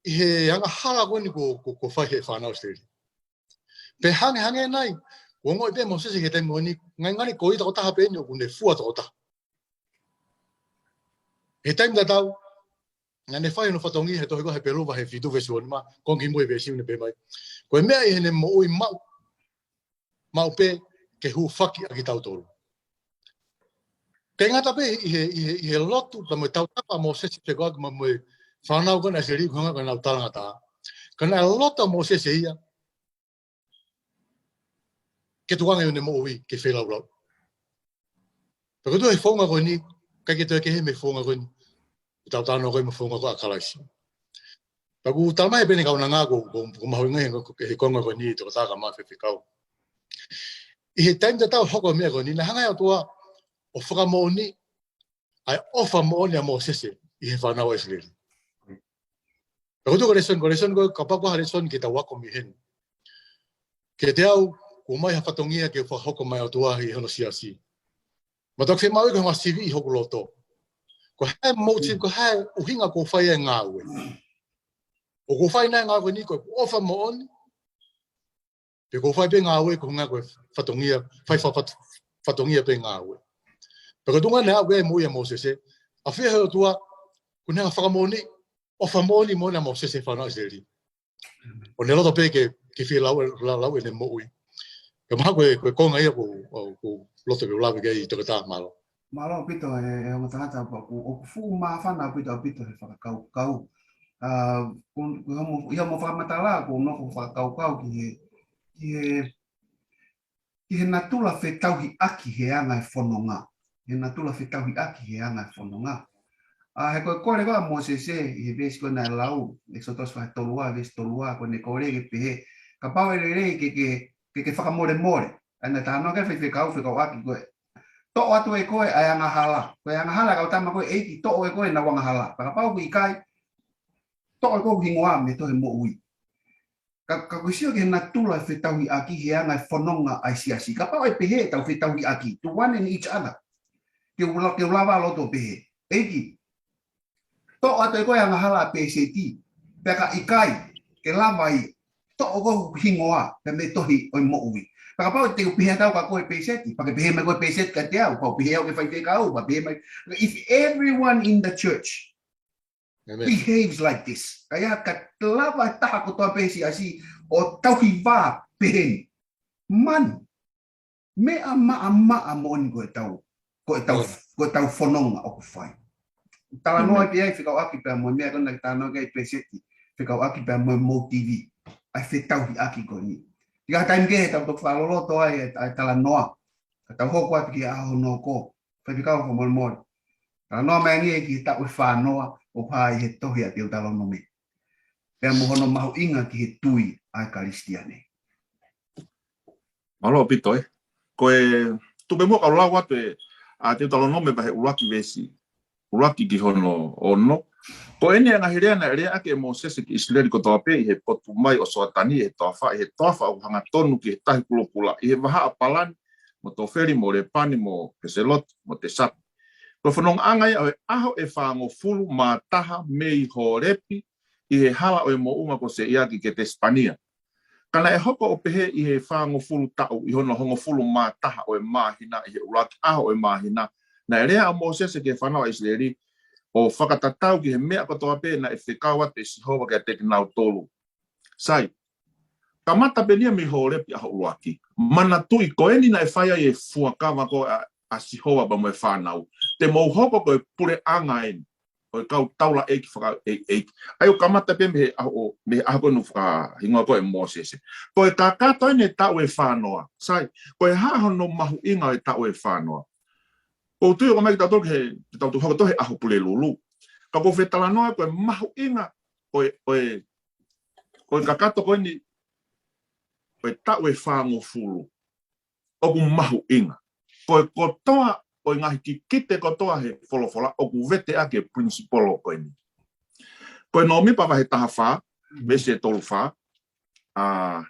ʻi he angahala ko eni kuo, kuo, kuo fai ʻe he fānau ʻIsileli. Pea hangē, hangē nai, kuo ongoʻi pē ʻe Mōsese he taimi ko eni, ngaahi, ngaahi ko e ʻita tokotaha pē eni ʻoku ne fua tokotaha. He taimi tatau, naʻa ne fai hono fatongia he tohi ko ē ʻa Hepelū vahe fitu veesi uanima, konga kimui e veesi ʻoku ne pehē mai: Ko e meʻa ʻi heʻene moʻui maʻu, maʻu pē ke hūfaki ʻa kitautolu. ʻIkai ngata pē ʻi he, ʻi he, ʻi he lotu, pea mo e tautapa ʻa Mōsese fekauʻaki mo, mo e fānau ko ena ʻa ʻIsileli ko e ʻuhinga ko ʻenau talangataʻa. Ka naʻe loto ʻa Mōsese ia ke tukuange ʻene moʻui ke feilaulau. Pea ko e tuʻu he founga ko eni, ʻikai ke toe kehe mei he founga ko eni ʻoku tau talanoa ko ē mo e founga ko ē ʻa Kalaisi. Pea ʻoku talamai pē ʻe he kaunanga ko, ko, ko e mahuʻinga he, ko, he konga ko eni ʻa e tokotaha ka ma faifekau. ʻI he taimi tatau hoko e meʻa ko eni, naʻe hanga ʻe he ʻOtua ʻo fakamoʻoni ʻa e ʻofa moʻoni ʻa Mōsese ʻi he fānau ʻa ʻIsileli. Pea ko e tuʻu ko e lēsoni, ko e lēsoni ko ē, kapau ko ha lēsoni ke tau ako mei heni. Kiate au, kuo ʻomai ha fatongia ke fakahoko mai ʻe he ʻOtua ʻi hono siasi. Mo toki fiemaʻu ke hanga ʻo sivi ʻi hoku loto. Ko e hā e motive, ko e hā e ʻuhinga ʻoku ou fai ai e ngāue. ʻOku ou fai nai e ngāue ko eni ko e ʻofa moʻoni, pe ʻoku ou fai pē ngāue ko e ʻuhinga ko e fatongia, fai fa-, fat-, fatongia pē ngāue. Pea ko e tuʻunga naʻe aʻu ki ai e moʻui ʻa Mōsese, ʻafio he ʻOtua, kuo ne hanga ʻo fakamoʻoni, ʻofa moʻoni moʻoni ʻa Mōsese he fānau ʻIsileli. ʻO ne loto pē ke, ke fie lau, lau, lau ʻene moʻui. Ka mahalo ko e, ko e konga ia ʻoku, ʻoku ou loto ke u lave ki ai, Toketā, mālō. Mālō ʻaupito e, e ongo tangata, pea ʻoku, ʻoku fuʻu māfana ʻaupito, ʻaupito he fakakaukau. ʻA, ko, ko hoʻomo, ʻi hoʻomo fakamatala, ʻoku ou nofo ʻo fakakaukau ki he, ki he, ki he natula fetauhiʻaki he anga e fononga. He natula fetauhiʻaki he anga e fononga. ʻA, he ko e kole ko ē ʻa Mōsese ʻi he veesi ko ē naʻe lau, ʻEkisoto vahe tolu ua, veesi tolu ua, ko ʻene kole ke pehē: Kapau ʻe lelei ke, ke, ke, ke fakamolemole. ʻA ia naʻe talanoa ki ai e faifekau, fekauʻaki ko e toʻo atu ʻe koe ʻa e angahala. Ko e angahala ʻa e kau tama ko ē, ʻEiki, toʻo ʻe koe ʻenau angahala. Pea kapau ʻoku ʻikai, toʻo ʻe koe hoku hingoa mei he tohi moʻui. Ka, ka ʻoku ou sio ki he natula fetauhiʻaki he anga e fononga ʻa e siasi. Kapau ʻe pehē ʻetau fetauhiʻaki, to one in each other. Ke u la-, ke u lava loto pehē: ʻEiki, toʻo atu ʻe koe e angahala ʻa Pēseti. Pea ka ʻikai, ke lava ia, toʻo ʻe koe hoku hingoa pea mei he tohi ʻo e moʻui. Pea kapau te u pehē atu au kia koe, Pēseti, pea ke pehē mai koe, Pēseti, kiate au, pea u pehē au ki he faifekau, pea pehē mai. If everyone in the church, ʻēmeni, behaves like this, ka ʻi ai ha, ka lava e taha kotoa pē he siasi ʻo tauhi vā pehē ni, manu, meʻa maʻamaʻa moʻoni ko ʻetau, ko ʻetau, ko ʻetau fononga ʻoku fai. Talanoa pē ai fekauʻaki pea mo e meʻa ko ē naʻe talanoa ki ai Pēseti, fekauʻaki pea mo e motive, ʻa e fetauhiʻaki ko eni. ʻI ha taimi kehe ʻoku tau toki fakaloloto ai e, ʻa e talanoa, ka tau hoko atu ki he ʻaho hono hoko, faifekau, fakamolemole. Talanoa mai angē ki he taʻu ʻe fā noa ʻoku hā ʻi he tohi ʻa Teutalonome, pea mo hono mahuʻinga ki he tui ʻa e Kalisitiane. Mālō ʻaupito, ē. Ko e tupe mo ka lau atu e, ʻa Teutalonome vahe ʻuluaki veesi ʻuluaki ki hono ono. Ko eni ʻa e ngaahi lea naʻe leaʻaki ʻe Mōsese ki ʻIsileli kotoa pē ʻi he potu mai ʻo Soatani, ʻi he toafa, ʻi he toafa ʻoku hangatonu ki he Tahi Kulokula, ʻi he vahaʻa ʻo Palani, mo Tofeli, mo Lepani, mo Keseloti, mo Tesapi. Ko e fonongaʻanga ia ʻo e ʻaho ʻe fāngofulu mā taha mei Holepi, ʻi he hala ʻo e moʻunga ko Seiaki ki Tesipania. Ka naʻe hoko ʻo pehē ʻi he fāngofulu taʻu, ʻi hono hongofulu mā taha ʻo e māhina, ʻi he ʻuluaki ʻaho ʻo e māhina, naʻe lea ʻa Mōsese ki he fānau ʻa ʻIsileli, ʻo fakatatau ki he meʻa kotoa pē naʻe fekau atu ʻe Sihova kiate kinautolu. Sai, kamata pē ia mei Holepi ʻaho ʻuluaki. Manatuʻi ko eni naʻe fai ai e fuakava ko ē ʻa, ʻa Sihova pea mo e fānau. Te mou hoko ko e puleʻanga eni ʻo e kau taulaʻeiki fakaʻeiʻeiki. ʻA ia ʻoku kamata pē mei he ʻaho, mei he ʻaho ko ē naʻe fakahingoa ko ē ʻe Mōsese. Ko e kakato eni e taʻu ʻe fā noa. Sai, ko e hā hono mahuʻinga ʻo e taʻu ʻe fā noa? ʻOku ou tui ʻoku ʻomai kitautolu ki he, kitautolu hoko atu he ʻaho Pulelulu. Ka ʻoku ou fie talanoa ko e mahuʻinga ʻo e, ʻo e, ʻo e kakato ko eni ʻo e taʻu ʻe fāngofulu. ʻOku mahuʻinga. Ko e kotoa ʻo e ngaahi kikite kotoa he folofola ʻoku vete ʻaki e principle ko eni. Ko e Nōmipa vahe taha fā, veesi ʻe tolu fā, ʻa,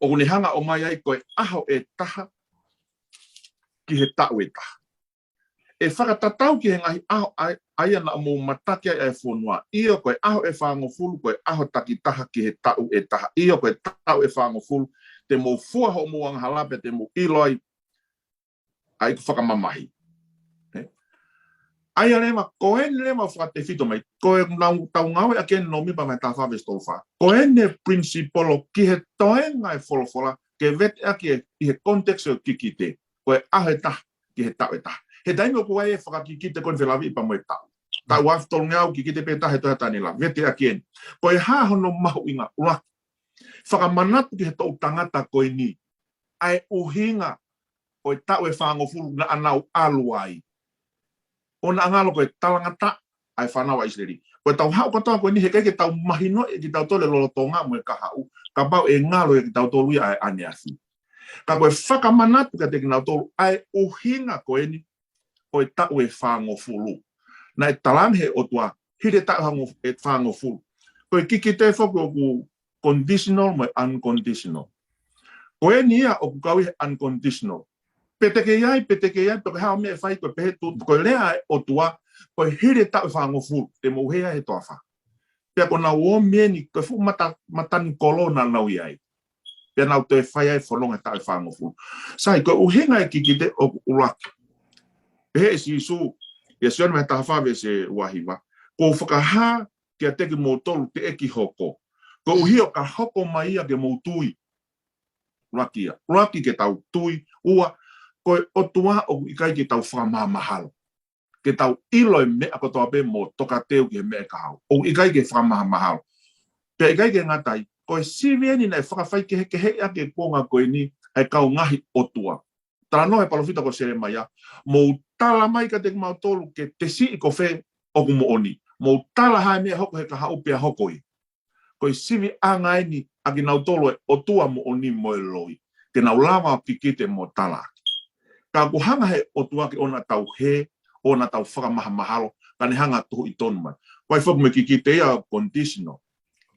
ʻoku ne hanga ʻo ʻomai ai ko e ʻaho ʻe taha ki he taʻu ʻe taha. ʻE fakatatau ki he ngaahi ʻaho ʻa, ʻa ia naʻa mou mataki ai ʻa e fonua. ʻIo ko e ʻaho ʻe fāngofulu, ko e ʻaho takitaha ki he taʻu ʻe taha. ʻIo ko e taʻu ʻe fāngofulu, te mou fua hoʻomou angahala pea te mou ʻilo ai ʻa ʻeku fakamamahi. ʻE? ʻA ia leva, ko eni leva ʻoku fakatefito mai. Ko e nau tau ngāue ʻaki eni Nōmipa vahe taha fā veesi tolu fā. Ko eni e principle ki he toenga e folofola, ke vete ʻaki e, ʻi he context ʻo e kikite. Ko e ʻaho ʻe taha ki he taʻu ʻe taha. He taimi ʻoku ʻi ai e fakakikite ko eni felāveʻi pea mo e taʻu. Taʻu ʻe afe tolungeau kikite pē taha he tohi ʻa Taniela. Vete ʻaki eni. Ko e hā hono mahuʻinga? ʻUluaki, fakamanatu ki he toʻu tangata ko eni ʻa e ʻuhinga ʻo e taʻu ʻe fāngofulu naʻa nau ʻalu ai. ʻO naʻa ngalo ko e talangataʻa ʻa e fānau ʻa ʻIsileli. Ko e tau haʻu kotoa ko eni he ʻikai ke tau mahino ʻe kitautolu e lolotonga mo e kahaʻu, kapau ʻe ngalo ʻe kitautolu ia ʻa e ʻaneafi. Ka ko e fakamanatu kiate kinautolu ʻa e ʻuhinga ko eni ʻo e taʻu ʻe fāngofulu. Naʻe talaange he ʻOtua, hili e taʻu hango-, ʻe fāngofulu. Ko e kikite foki ʻoku conditional mo e unconditional. Ko eni ia ʻoku kau ʻi he unconditional. Pe te ke ʻi ai, pe te ke ʻi ai, pe ko e hā e meʻa ʻe fai, ko e pehē tu, ko e lea ʻa e ʻOtua, ko e hili e taʻu ʻe fāngofulu, te mou hē ai he toafa. Pea ko ʻenau ō mai eni, ko e fuʻu mata, matanikolo naʻa nau ʻi ai. Pea nau toe fai ai e fononga he taʻu ʻe fāngofulu. Sai, ko e ʻuhinga e kikite ʻoku ʻuluaki. Pehē ʻe Sīsū, ʻia Sione vahe taha fā veesi ua hiva. Kuo u fakahā kiate kimoutolu teʻeki hoko. Koeʻuhi ʻo ka hoko mai ia ke mou tui. ʻUluaki ia. ʻUluaki ke tau tui. Ua, ko e ʻOtua ʻoku ʻikai ke tau fakamahamahalo. Ke tau ʻilo e meʻa kotoa pē mo tokateu ki he meʻa ʻe kahaʻu. ʻOku ʻikai ke fakamahamahalo. Pea ʻikai ke ngata ai, ko e sivi eni naʻe fakafaikehekeheʻi ʻaki e kuonga ko eni ʻa e kau ngaahi ʻotua. Talanoa he palōfita ko Selemaia, mou tala mai kiate kimautolu ke tesiʻi ko fē ʻoku moʻoni. Mou tala ha meʻa hoko he kahaʻu pea hoko ia. Ko e siviʻanga eni ʻa kinautolu e ʻotua moʻoni mo e loi. Ke nau lava ʻo kikite mo tala. Ka ʻoku hanga he ʻOtua ke ʻoua naʻa tau hē, ʻoua naʻa tau fakamahamahalo, ka ne hanga ʻo tuhuʻi tonu mai. Vakai foki mo e kikite ia conditional.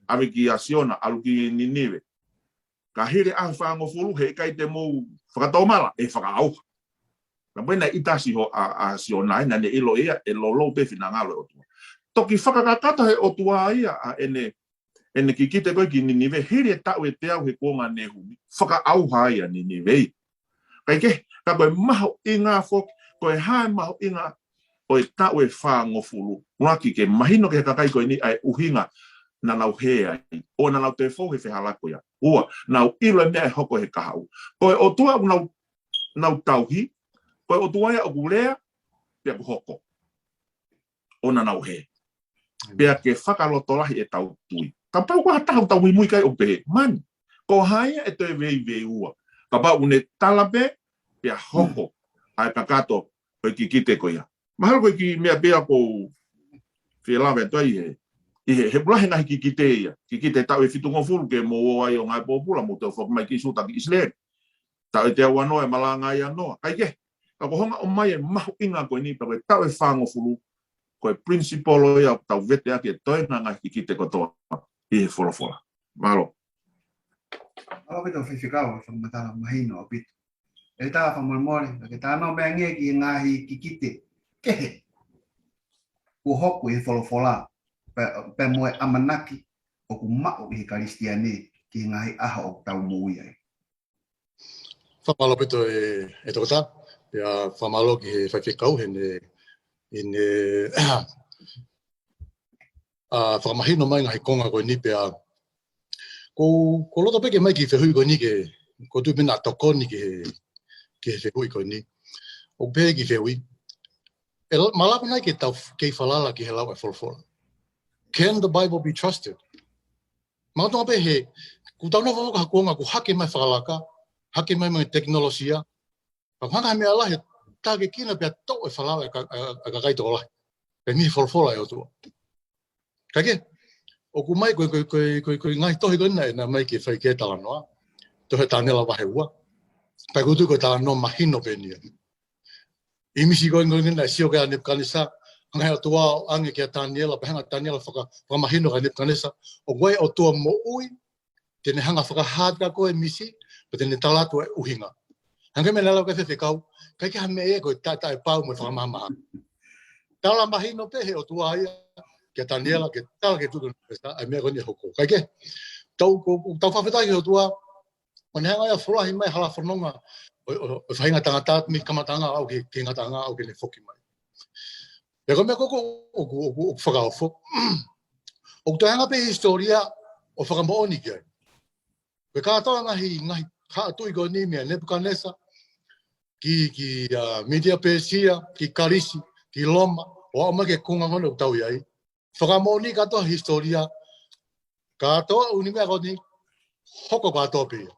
ʻAve kia Siona, ʻalu ki Ninive. Ka hili e ʻaho ʻe fāngofulu, heʻikai te mou fakatomala, ʻe fakaʻauha. Ka pea naʻe ʻita ʻa Sihona, ʻa, ʻa Siona, ʻa ia naʻa ne ʻilo ia, ʻe lolou pē finangalo e ʻOtua. Toki fakakakato he ʻOtua ia, ʻa ʻene, ʻene kikite ko ē ki Ninive, hili e taʻu ʻe teau he kuonga ʻo Nehumi, fakaʻauha ai ʻa Ninive. Kae kehe, ka ko e mahuʻinga foki, ko e hā e mahuʻinga ʻo e taʻu ʻe fāngofulu. ʻUluaki ke mahino ki he kakai ko eni ʻa e ʻuhinga naʻa nau hē ai. ʻOua naʻa nau toe fou he fehālaaki ko ia. Ua, nau ʻilo e meʻa ʻe hoko he kahaʻu. Ko e ʻOtua ʻoku nau, nau tauhi, ko e ʻOtua ia ʻoku lea, pea ʻoku hoko. ʻOua naʻa nau hē. Pea ke fakalotolahi ʻetau tui. Kapau ko ha taha ʻoku tau muimui ki ai ʻo pehē, mani, ko hai ia ʻe toe veiveiua. Kapau ʻoku ne tala pē, pea hoko ʻa e kakato ʻo e kikite ko ia. Mahalo ko e kiʻi meʻa pē ia ʻoku ou fie lave atu ai he, ʻi he, he ʻoku lahi e ngaahi kikite ia. Kikite taʻu ʻe fitungofulu ke mou ō ai ʻo ngāue pōpula, mou toe foki mai ki Siuta ki ʻIsileli. Taʻu ʻe teau ua noa ʻe malanga ai ʻa Noa. Kae kehe, ka ko hono ʻomai e mahuʻinga ko eni pea ko e taʻu ʻe fāngofulu, ko e principle ia ʻoku tau vete ʻaki e toenga ngaahi kikite kotoa ʻi he folofola. Mālō. Mālō ʻaupito Faifekau, fakamatala mahino ʻaupito. ʻE tā fakamolemole, ka ke talanoa mai ange ki he ngaahi kikite kehe kuo hoko ʻi he folofola, pea, pea mo e ʻamanaki ʻoku maʻu ʻi he Kalisitiane ki he ngaahi ʻaho ʻoku tau moʻui ai. Fakamālō ʻaupito e, e toketā, pea fakamālō ki he Faifekau heʻene, heʻene, ʻa, fakamahino mai ngaahi konga ko eni pea. Ko, ko loto pē ke mai ki he fehuʻi ko eni ke, ko e tuʻu pē naʻa tokoni ki he, ki he fehuʻi ko eni. ʻO pehē ki he fehuʻi. ʻE la-, malava nai ke tau f-, kei falala ki he lau ʻa e folofola. Can the Bible be trusted? Mātuʻa pē he, kuo tau nofo ʻi ha kuonga kuo hake mai fakalaka, hake mai mo e tekinolosia, ka ʻoku hanga ha meʻa lahi ʻo tākiekina pea toʻo e falala ʻa e ka-, ʻa e, ʻa e kakai tokolahi. Pea mei he folofola ʻa e ʻOtua. Kae kehe, ʻoku ʻomai ko e, ko e, ko e, ko e, ko e ngaahi tohi ko ena naʻe ʻomai ke fai ki ai e talanoa. Tohi ʻa Taniela vahe ua. Pea ʻoku ou tui ko e talanoa mahino pē eni ia. ʻI he misi ko ē naʻe sio ki ai ʻa Nepukanesa, hanga ʻe he ʻOtua ʻo ʻoange kia Taniela, pea hanga ʻe Taniela ʻo faka-, fakamahino kia Nepukanesa, ʻoku ʻi ai e ʻOtua moʻui, te ne hanga ʻo fakahā atu kia koe e misi, pea te ne tala atu e ʻuhinga. Hangē ko e meʻa naʻe lau ki ai e faifekau, ʻikai ke ʻi ai ha meʻa ia ko e taʻetaʻepau mo e fakamahamahalo. Tala mahino pē ʻe he ʻOtua ia kia Taniela, ke tala ki he tuʻi ko Nepukanesa, ʻa e meʻa ko eni ʻe hoko. Kae kehe, tau, ko, ko, tau fakafetaʻi ki he ʻOtua, ʻo ne hanga ia ʻo folahi mai e hala fononga ʻo, ʻo, ʻo e faʻahinga tangata, mei he kamataʻanga ʻo aʻu ki he, ki he ngataʻanga ʻo aʻu ki heʻene foki mai. Pea ko e meʻa ko ē ʻoku, ʻoku, ʻoku, ʻoku fakaofo. ʻOku toe hanga pē ʻa e hisitōlia ʻo fakamoʻoni ki ai. Ko e kātoa e ngaahi, ngaahi haʻa tuʻi ko eni meia Nepukanesa, ki, ki, ʻa, Mītia Pēsia, ki Kalisi, ki Loma, ʻo aʻu mai ki he kuonga ko eni ʻoku tau ʻi ai. Fakamoʻoni kātoa e hisitōlia, kātoa e ʻū meʻa ko eni, hoko kātoa pē ia.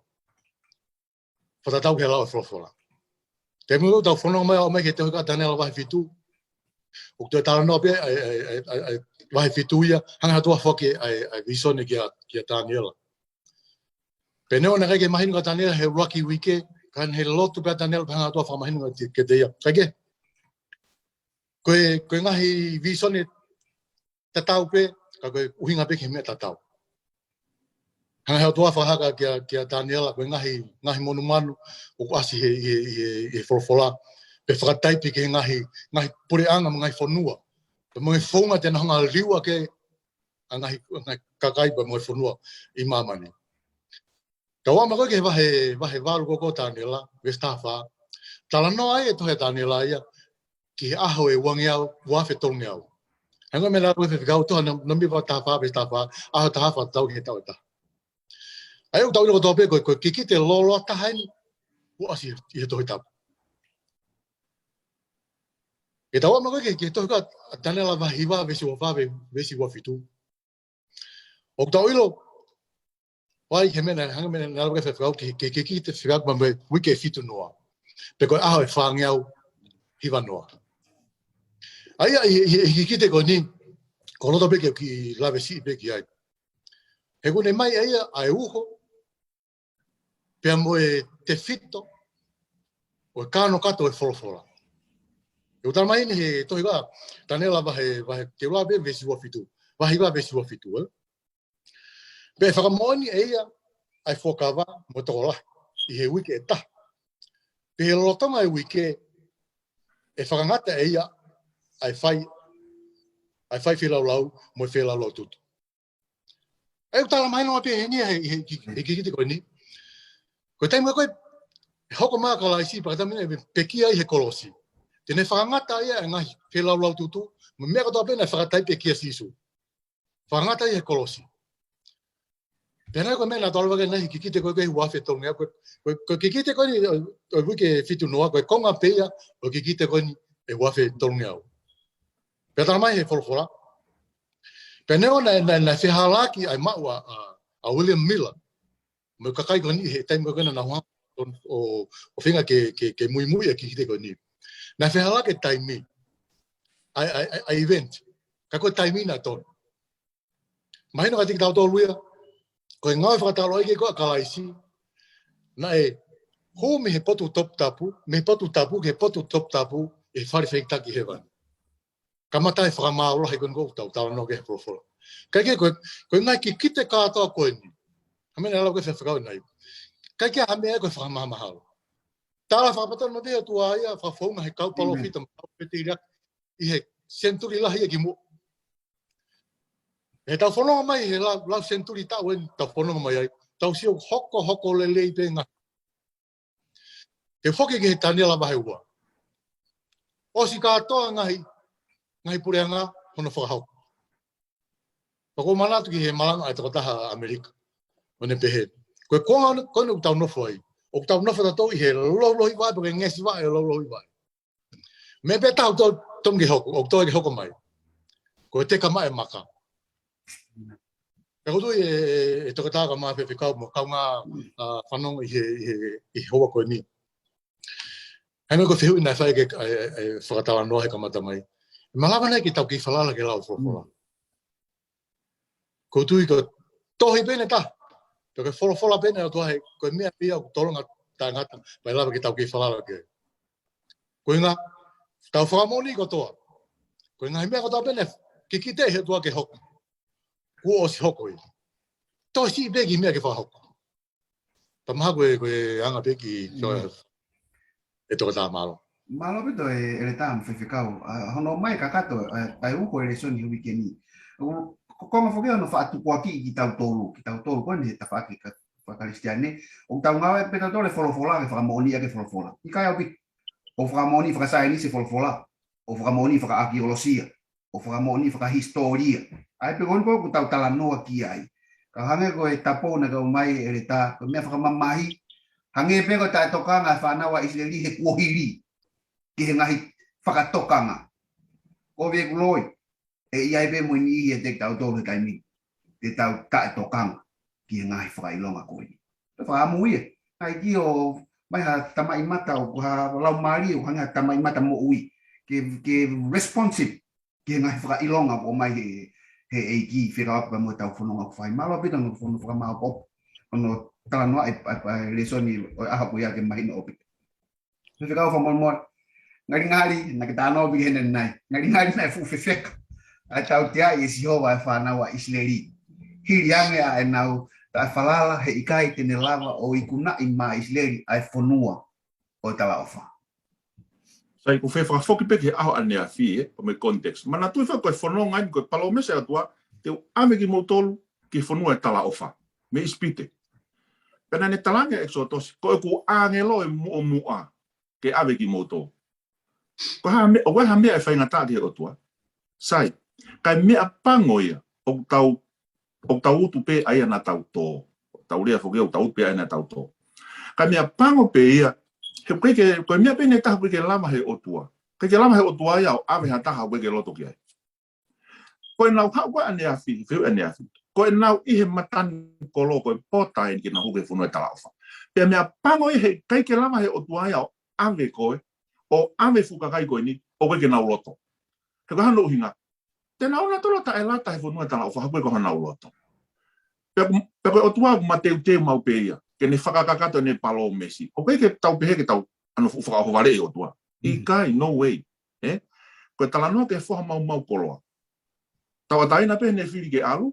Fakatatau ki he lau ʻa e folofola. Taimi ʻoku tau fononga mai ʻo aʻu mai ki he tohi ko ē ʻa Taniela vahe fitu. ʻOku toe talanoa pē ʻa e, ʻa e, ʻa e, ʻa e, ʻa e vahe fitu ia, hanga ʻe he ʻOtua ʻo foaki ʻa e, ʻa e vīsone kia, kia Taniela. Pea neongo naʻe ʻikai ke mahino kia Taniela he ʻuluaki uike, ka naʻe lotu pē ʻa Taniela pea hanga ʻe he ʻOtua ʻo fakamahino kiate, kiate ia. Kae kehe, ko e, ko e ngaahi vīsone tatau pē, ka ko e ʻuhinga pē ki he meʻa tatau. Hanga ʻe he ʻOtua ʻo fakahā kia, kia Taniela, ko e ngaahi, ngaahi monumanu, ʻoku ʻasi he, he, he, he folofola. Pea fakataipe ki he ngaahi, ngaahi puleʻanga mo e ngaahi fonua. Pea mo e founga te na hanga ʻo liliu ʻaki ʻa e ngaahi, ngaahi kakai pea mo e fonua ʻi māmani. Tau aʻu mai ko ē ki he vahe, vahe valu ko ē ʻo Taniela, veesi taha fā. Talanoa ai e tohi ʻa Taniela ia, ki he ʻaho ʻe uangeau, ua afe tolungeau. Hangē ko e meʻa naʻe lau ʻe he faifekau, tohi Nōmipa taha fā, veesi taha fā, ʻaho taha fā, tau ki he taʻu ʻe taha. ʻA ia ʻoku tau ʻilo kotoa pē, ko e, ko e kikite lōloa taha eni, ʻoku ʻasi ʻi he Tohi Tapu. ʻE tau aʻu mai ko ē ki he, ki he tohi ko ē ʻa Taniela vahe hiva, veesi ua fā, ve-, veesi ua fitu. ʻOku tau ʻilo, ʻoku ʻi ai e meʻa naʻe, hangē ko e meʻa naʻe lau ʻe he faifekau ki he, ki he, ki he, ki he fika ma me uike ʻe fitu noa. Pe ko e ʻaho ʻe fāngeau hiva noa. ʻA ia, ʻi he, ʻi he, ʻi he kikite ko eni, ʻoku ou loto pē ke u kiʻi lave siʻi pē ki ai. He ʻoku ne ʻomai ʻe ia ʻa e uho, pea mo e tefito ʻo e kanokato ʻo e folofola. ʻOku tala mai ʻeni he tohi ko ē ʻa Taniela vahe, vahe, te u lau pē veesi ua fitu. Vahe hiva veesi ua fitu, ē? Pea ʻe fakamoʻoni ʻe ia ʻa e fuakava mo e tokolahi ʻi he uike ʻe taha. Pea ʻi he lolotonga e uike ʻe fakangata ʻe ia ʻa e fai, ʻa e fai feilaulau mo e feilaulau tutu. ʻOku tala mai noa pē heni he, he, he, he kikite ko eni. Ko e taimi ko ē ʻe hoko mai ai ʻa Kalaisi, pea ko e taimi ʻe pekia ai he kolosi. Te ne fakangata ia e ngaahi feilaulau tutu, mo e meʻa kotoa pē naʻe fakataipe kia Sīsū. Fakangata ia he kolosi. Pea naʻe ko e meʻa naʻa tau ʻalu ʻaki ʻeni he kikite ko ē ʻi he ua afe tolungeau, ko e, ko e, ko e kikite ko eni ʻo, ʻo e uike ʻe fitu noa, ko e konga pē ia ʻo e kikite ko eni ʻi he ua afe tolungeau. Pea tala mai he folofola. Pea neongo naʻe, naʻe, naʻe fehālaaki ʻa e maʻu ʻa, ʻa, ʻa William Miller mo e kakai ko eni he taimi ko ē naʻa nau hanga ʻo, ʻo, ʻo feinga ke, ke, ke muimui e kikite ko eni. Naʻe fehālaaki e taimi ʻa e, ʻa e, ʻa e, ʻa e event. Ka ko e taimi naʻe tonu. Mahino kiate kitautolu ia, ko e ngāue fakataulaʻeiki ko ē ʻa Kalaisi, naʻe hū mei he potu toputapu, mei he potu tapu ki he potu toputapu ʻi he fale fehikitaki ʻi hēvani. Kamata e fakamaau lahi ko eni ʻoku tau talanoa ki ai he folofola. Kae kehe ko e, ko e ngaahi kikite kātoa ko eni. Hangē ko e meʻa naʻe lau ʻe he faifekau ʻanenai. ʻIkai ke ʻi ai ha meʻa ia ko e fakamahamahalo. Tala fakapatonu pē ʻe he ʻOtua ia, fakafounga he kau palōfita mo e kau pēteliake ʻi he senituli lahi ia kimuʻa. ʻI heʻetau fononga mai he lau, lau senituli taʻu ʻeni ʻoku tau fononga mai ai. Tau sio hokohoko lelei pē ngaahi. Te u foki ki he Taniela vahe ua. ʻOsi kātoa ngaahi, ngaahi puleʻanga hono fakahoko. Pea ʻoku ou manatu ki he malanga ʻa e tokotaha ʻAmelika. ʻO ne pehē. Ko e kuonga ko eni ʻoku tau nofo ai. ʻOku tau nofo tautolu ʻi he loulouhi vaʻe, pe ko e ngeʻesi vaʻe ʻo e loulouhi vaʻe. Meʻa pē taha ʻoku totonu ke hoko, ʻoku totonu ke hoko mai. Ko e teka mai e maka. Pea ʻoku ou tui ʻe, ʻe, ʻe tokotaha ka ma faifekau mo kaungā, ʻa, fanongo ʻi he, ʻi he, ʻi he houa ko eni. Hangē ko e fehuʻi naʻe fai ke, ʻe, ʻe, ʻe fakatalanoa he kamata mai. ʻE malava nai ke tau kei falala ki he lau folofola. Ko u tui ko e tohi pē ʻe taha. Pea ko e folofola pē ʻa e ʻOtua he, ko e meʻa pē ia ʻoku tolonga taʻengata, pea ʻe lava ke tau kei falala ki ai. Ko e ngaahi, tau fakamoʻoni kotoa. Ko e ngaahi meʻa kotoa pē naʻe kikite he ʻOtua ke hoko. Kuo ʻosi hoko ia. Toe siʻi pē kiʻi meʻa ke fakahoko. Pea mahalo ko e, ko e anga pē kiʻi, ko e, ʻe toko tā mālō. Mālō pē toe ʻEletā mo Faifekau. ʻA, hono ʻomai kakato, ʻa, ʻa e uho e lēsoni he uike ni. ʻO, ko, ko e ngaahi foki hono faʻa tukuakiʻi kitautolu, kitautolu ko eni he tafaʻaki ka, faka-Kalisitiane. ʻOku tau ngāue pē tautolu he folofola, ke fakamoʻoni ʻaki e folofola. ʻIkai ʻaupito. ʻO fakamoʻoni fakasaienisi e folofola. ʻO fakamoʻoni fakaʻākiolosia. ʻO fakamoʻoni fakahisitōlia. ʻA ia pē ko eni ko ē ʻoku tau talanoa ki ai. Ka hangē ko e tapou naʻa ke ʻomai ʻEletā, ko e meʻa fakamamahi. Hangē pē ko e taʻetokanga e fānau ʻa ʻIsileli he kuohili. Ki he ngaahi fakatokanga. Ko e vekuloi. ʻE ʻi ai pē mo e niʻihi ʻiate kitautolu he taimi ni. Te tau taʻetokanga. Ki he ngaahi fakaʻilonga ko eni. Te fakaʻamu ia. ʻAi ki ʻo mai ha tamaʻimata ʻoku ha laumālie ʻoku hangē ha tamaʻimata moʻui. Ke, ke responsive. Ki he ngaahi fakaʻilonga ʻoku ʻomai he, he ʻEiki fekauʻaki pea mo ʻetau fononga ʻoku fai. Mālō ʻaupito hono fono fakamāʻopoʻopo. Hono talanoa e, e, e lēsoni ʻo e ʻaho ko ia ke mahino ʻaupito. Fefeka ʻo fakamolemole. Ngalingali, naʻa ke talanoa pē ki heni nai. Ngalingali naʻe fuʻu fefeka. ʻA e tautea ʻe Sihova e fānau ʻa ʻIsileli. Hili ange ʻa ʻenau taʻefalala he ʻikai te ne lava ʻo ikunaʻi maʻa ʻIsileli ʻa e fonua ʻo e talaʻofa. Sai, ʻoku ou fie fakafoki pē ki he ʻaho ʻaneafi, ē, pea mo e context. Manatuʻi foki ko e fononga eni ko e palōmesi ʻa e ʻOtua, te u ʻave kimoutolu ki he fonua ʻo e talaʻofa. Mei ʻIsipite. Pea naʻa ne talaange ʻEkisoto, ko ʻeku ʻāngelo ʻe muʻomuʻa ke ʻave kimoutolu. Ko e hā e meʻa, ʻoku ʻi ai ha meʻa ʻe faingataʻa ki he ʻOtua? Sai, kae meʻapango ia, ʻoku tau ʻoku tau utu pē ʻa ia naʻa tau tō. Tau lea foki ʻoku tau utu pē ʻa ia naʻa tau tō. Ka meʻapango pē ia, he ʻoku ʻikai ke, ko e meʻa pē ʻe taha ʻoku ʻikai ke lava he ʻOtua. ʻIkai ke lava he ʻOtua ia ʻo ʻave ha taha ʻoku ʻikai ke loto ki ai. Ko ʻenau haʻu ko ē ʻaneafi, fehuʻi ʻaneafi. Ko ʻenau ʻi he matanikolo ko e pō taʻe ʻi ai ke nau hū ki he fonua ʻo e talaʻofa. Pea meʻapango ia he ʻikai ke lava he ʻOtua ia ʻo ʻave koe, ʻo ʻave e fuʻu kakai ko eni, ʻoku ʻikai ke nau loto. He ko e hā hono ʻuhinga? Te nau ō nautolu ʻo taʻelata he fonua ʻo e talaʻofa he ʻoku ʻikai ko honau loto. Pea ko, pea ko e ʻOtua ʻoku mateuteu maʻu pē ia, ke ne fakakakato ʻene palōmesi. ʻOku ʻikai ke tau pehē ke tau ʻano fuʻu fakaʻohovaleʻi e ʻOtua. Mm. ʻIkai, no way. Ē? Ko e talanoa ki he foha maumau koloa. Tauʻatāina pē heʻene fili ke ʻalu,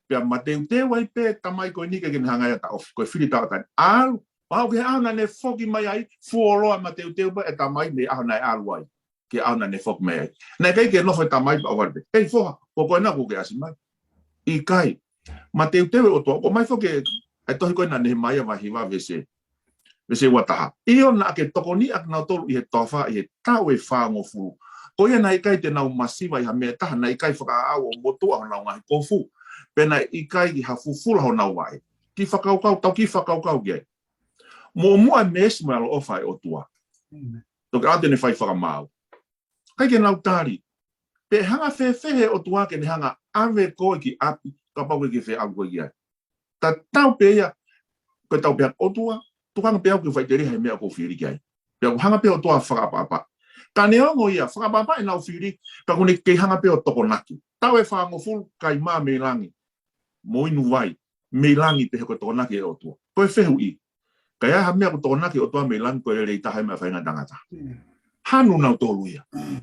pea mateuteu ai pē tamai ko eni ke ne hanga ʻo taʻofi, ko e fili tauʻatāina. ʻAlu, ʻo aʻu ki he ʻaho naʻa ne foki mai ai, fuoloa mateuteu pē e tamai mei he ʻaho naʻe ʻalu ai ki he ʻaho naʻa ne foki mai ai. Naʻe ʻikai ke nofo e tamai pea ʻohovale pē. Hei foha, ko koe naʻa kuo ke ʻasi mai. ʻIkai. Mateuteu e ʻOtua, ʻoku ʻomai foki e tohi ko ē ʻa Nehemaia vahe hiva veesi, veesi ua taha. ʻIo naʻa ke tokoniʻi kinautolu ʻi he toafa ʻi he taʻu ʻe fāngofulu. Ko ia naʻe ʻikai te nau masiva ʻi ha meʻa ʻe taha, naʻe ʻikai fakaʻau ʻo motuʻa honau ngaahi kofu. Pea naʻe ʻikai ha fufula honau vaʻe. Kiʻi fakakaukau, tau kiʻi fakakaukau ki ai. Muʻomuʻa e meesi mo e ʻaloʻofa ʻa e ʻOtua. Mm. Toki ʻoua te ne fai fakamaau. ʻIkai ke nau tali. Pe hanga fēfē he ʻOtua ke ne hanga ʻave koe ki ʻapi, kapau ʻoku ʻikai ke fie ʻalu koe ki ai. Tatau pē ia, ko e tau pehē ʻOtua, tuku ange pē au ke u faʻiteliha he meʻa ʻoku ou fili ki ai. Pea ʻoku hanga pē ʻOtua ʻo fakaʻapaʻapa. Ka neongo ia, fakaʻapaʻapa ʻenau fili, ka ʻoku ne kei hanga pē ʻo tokonaki. Taʻu ʻe fāngofulu, kai mā mei langi. Mo inu vai, mei langi pē he ko e tokonaki ʻa e ʻOtua. Ko e fehuʻi. Ka ʻi ai ha meʻa ʻoku tokonaki ʻe he ʻOtua mei langi, ko e lelei taha ia maʻa e faʻahinga ʻo e tangata. Mm. Hanu nautolu ia. Mm.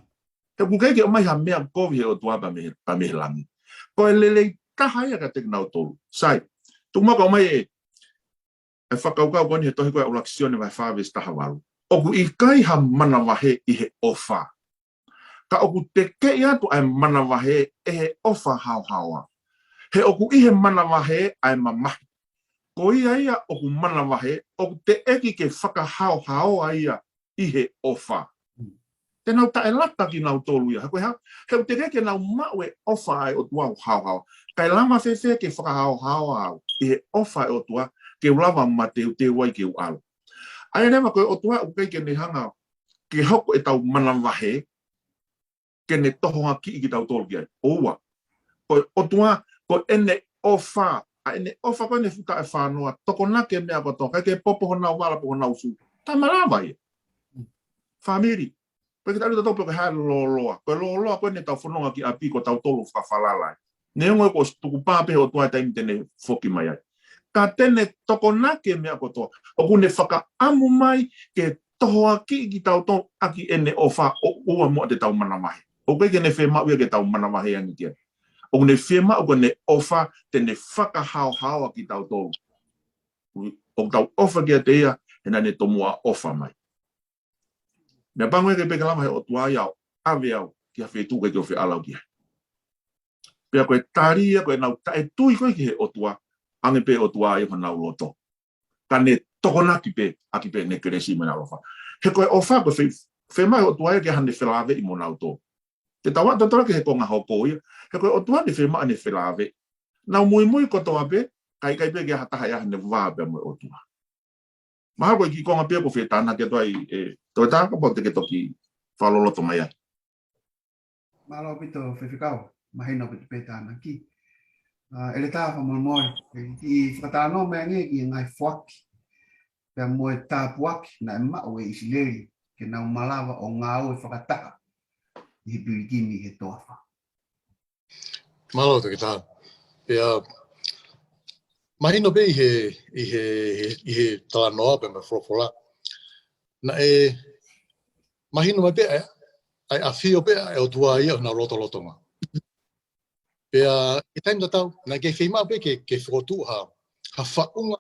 He ʻoku ʻikai ke ʻomai ha meʻa kovi he ʻOtua pea mei, pea mei langi. Ko e lelei taha ia kiate kinautolu. Sai. Tuku muʻa ke u ʻomai e, e fakakaukau ko eni he tohi ko ē ʻa ʻuluaki Sione vahe fā veesi taha valu. ʻOku ʻikai ha manavahē ʻi he ʻofa. Ka ʻoku tekeʻi atu ʻa e manavahē ʻe he ʻofa haohaoa. He ʻoku ʻi he manavahē ʻa e mamahi. Ko ia ia ʻoku manavahē, ʻoku teʻeki ke fakahaohaoa ia ʻi he ʻofa. Te nau taʻelata kinautolu ia. He ko e hā, he ʻoku teʻeki ke nau maʻu e ʻofa ʻa e ʻOtua ʻoku haohaoa. Kae lava fēfē ke fakahaohaoa au ʻi he ʻofa ʻa e ʻOtua, ke u lava mateuteu ai ke u ʻalu. ʻA ia leva ko e ʻOtua ʻoku ʻikai ke ne hanga ke hoko ʻetau manavahē, ke ne tohoakiʻi kitautolu ki ai. ʻOua. Ko e ʻOtua, ko ʻene ʻofa, ʻa ʻene ʻofa ko ʻene futa e fānoa, tokonaki e meʻa kotoa, ʻikai ke popo honau vala pe honau sū. Taʻemalava ia. Fāmili, pea ke tali tautolu pe ko e hā e lōloa. Ko e lōloa ko ē ne tau fononga ki ʻapi ko tautolu fakafalala ai. Neongo ko e tukupā pē ʻOtua he taimi te ne foki mai ai. Ka te ne tokonaki e meʻa kotoa. ʻOku ne fakaʻamu mai ke tohoakiʻi kitautolu ʻaki ʻene ʻofa ʻo ʻoua muʻa te tau manavahē. ʻOku ʻikai ke ne fiemaʻu ia ke tau manavahē ange ki ai. ʻOku ne fiemaʻu ko ʻene ʻofa te ne fakahaohaoa kitautolu. ʻOku tau ʻofa kiate ia, he naʻa ne tomuʻa ʻofa mai. Meʻapango ia ke pehē ke lava he ʻOtua ia ʻo ʻave au ki ha feituʻu ʻikai ke u fie ʻalu au ki ai. Pea ko e tali ia, ko ʻenau taʻetui ko ē ki he ʻOtua, ʻoange pē ʻe he ʻOtua ia honau loto. Ka ne tokonaki pē, ʻaki pē ʻene kelesi mo ʻene ʻaloʻofa. He ko e ʻofa, ko e fie, fiemaʻu ʻe he ʻOtua ia ke ʻi ai haʻane felāveʻi mo nautolu. Te tau ʻalu tautolu ki he konga hoko ia. He ko e ʻOtua ne fiemaʻu ʻene felāveʻi. Nau muimui kotoa pē, ka ʻikai pē ke ʻi ai ha taha ʻi ai haʻane vā pea mo e ʻOtua. Mahalo ko e kiʻi konga pē ʻoku ou fie tānaki atu ai, ʻe Toketā, kapau te ke toki fakaloloto mai ai. Mālō ʻaupito Faifekau, mahino ʻaupito pē tānaki. ʻA, ʻEletā fakamolemole, ʻe kiʻi fakatalanoa mai ange ki he ngaahi foaki pea mo e tāpuaki naʻe maʻu ʻe ʻIsileli ke nau malava ʻo ngāue fakataha ʻi he pilikimi he toafa. Mālō Toketā. Pea mahino pē ʻi he, ʻi he, ʻi he talanoa pea mo e folofola. Naʻe mahino mai pē ʻa e, ʻa e ʻafio pē ʻa e ʻOtua ia ʻi honau lotolotonga. Pea ʻi he taimi tatau, naʻe ʻikai fiemaʻu pē ke, ke fokotuʻu ha, ha faʻunga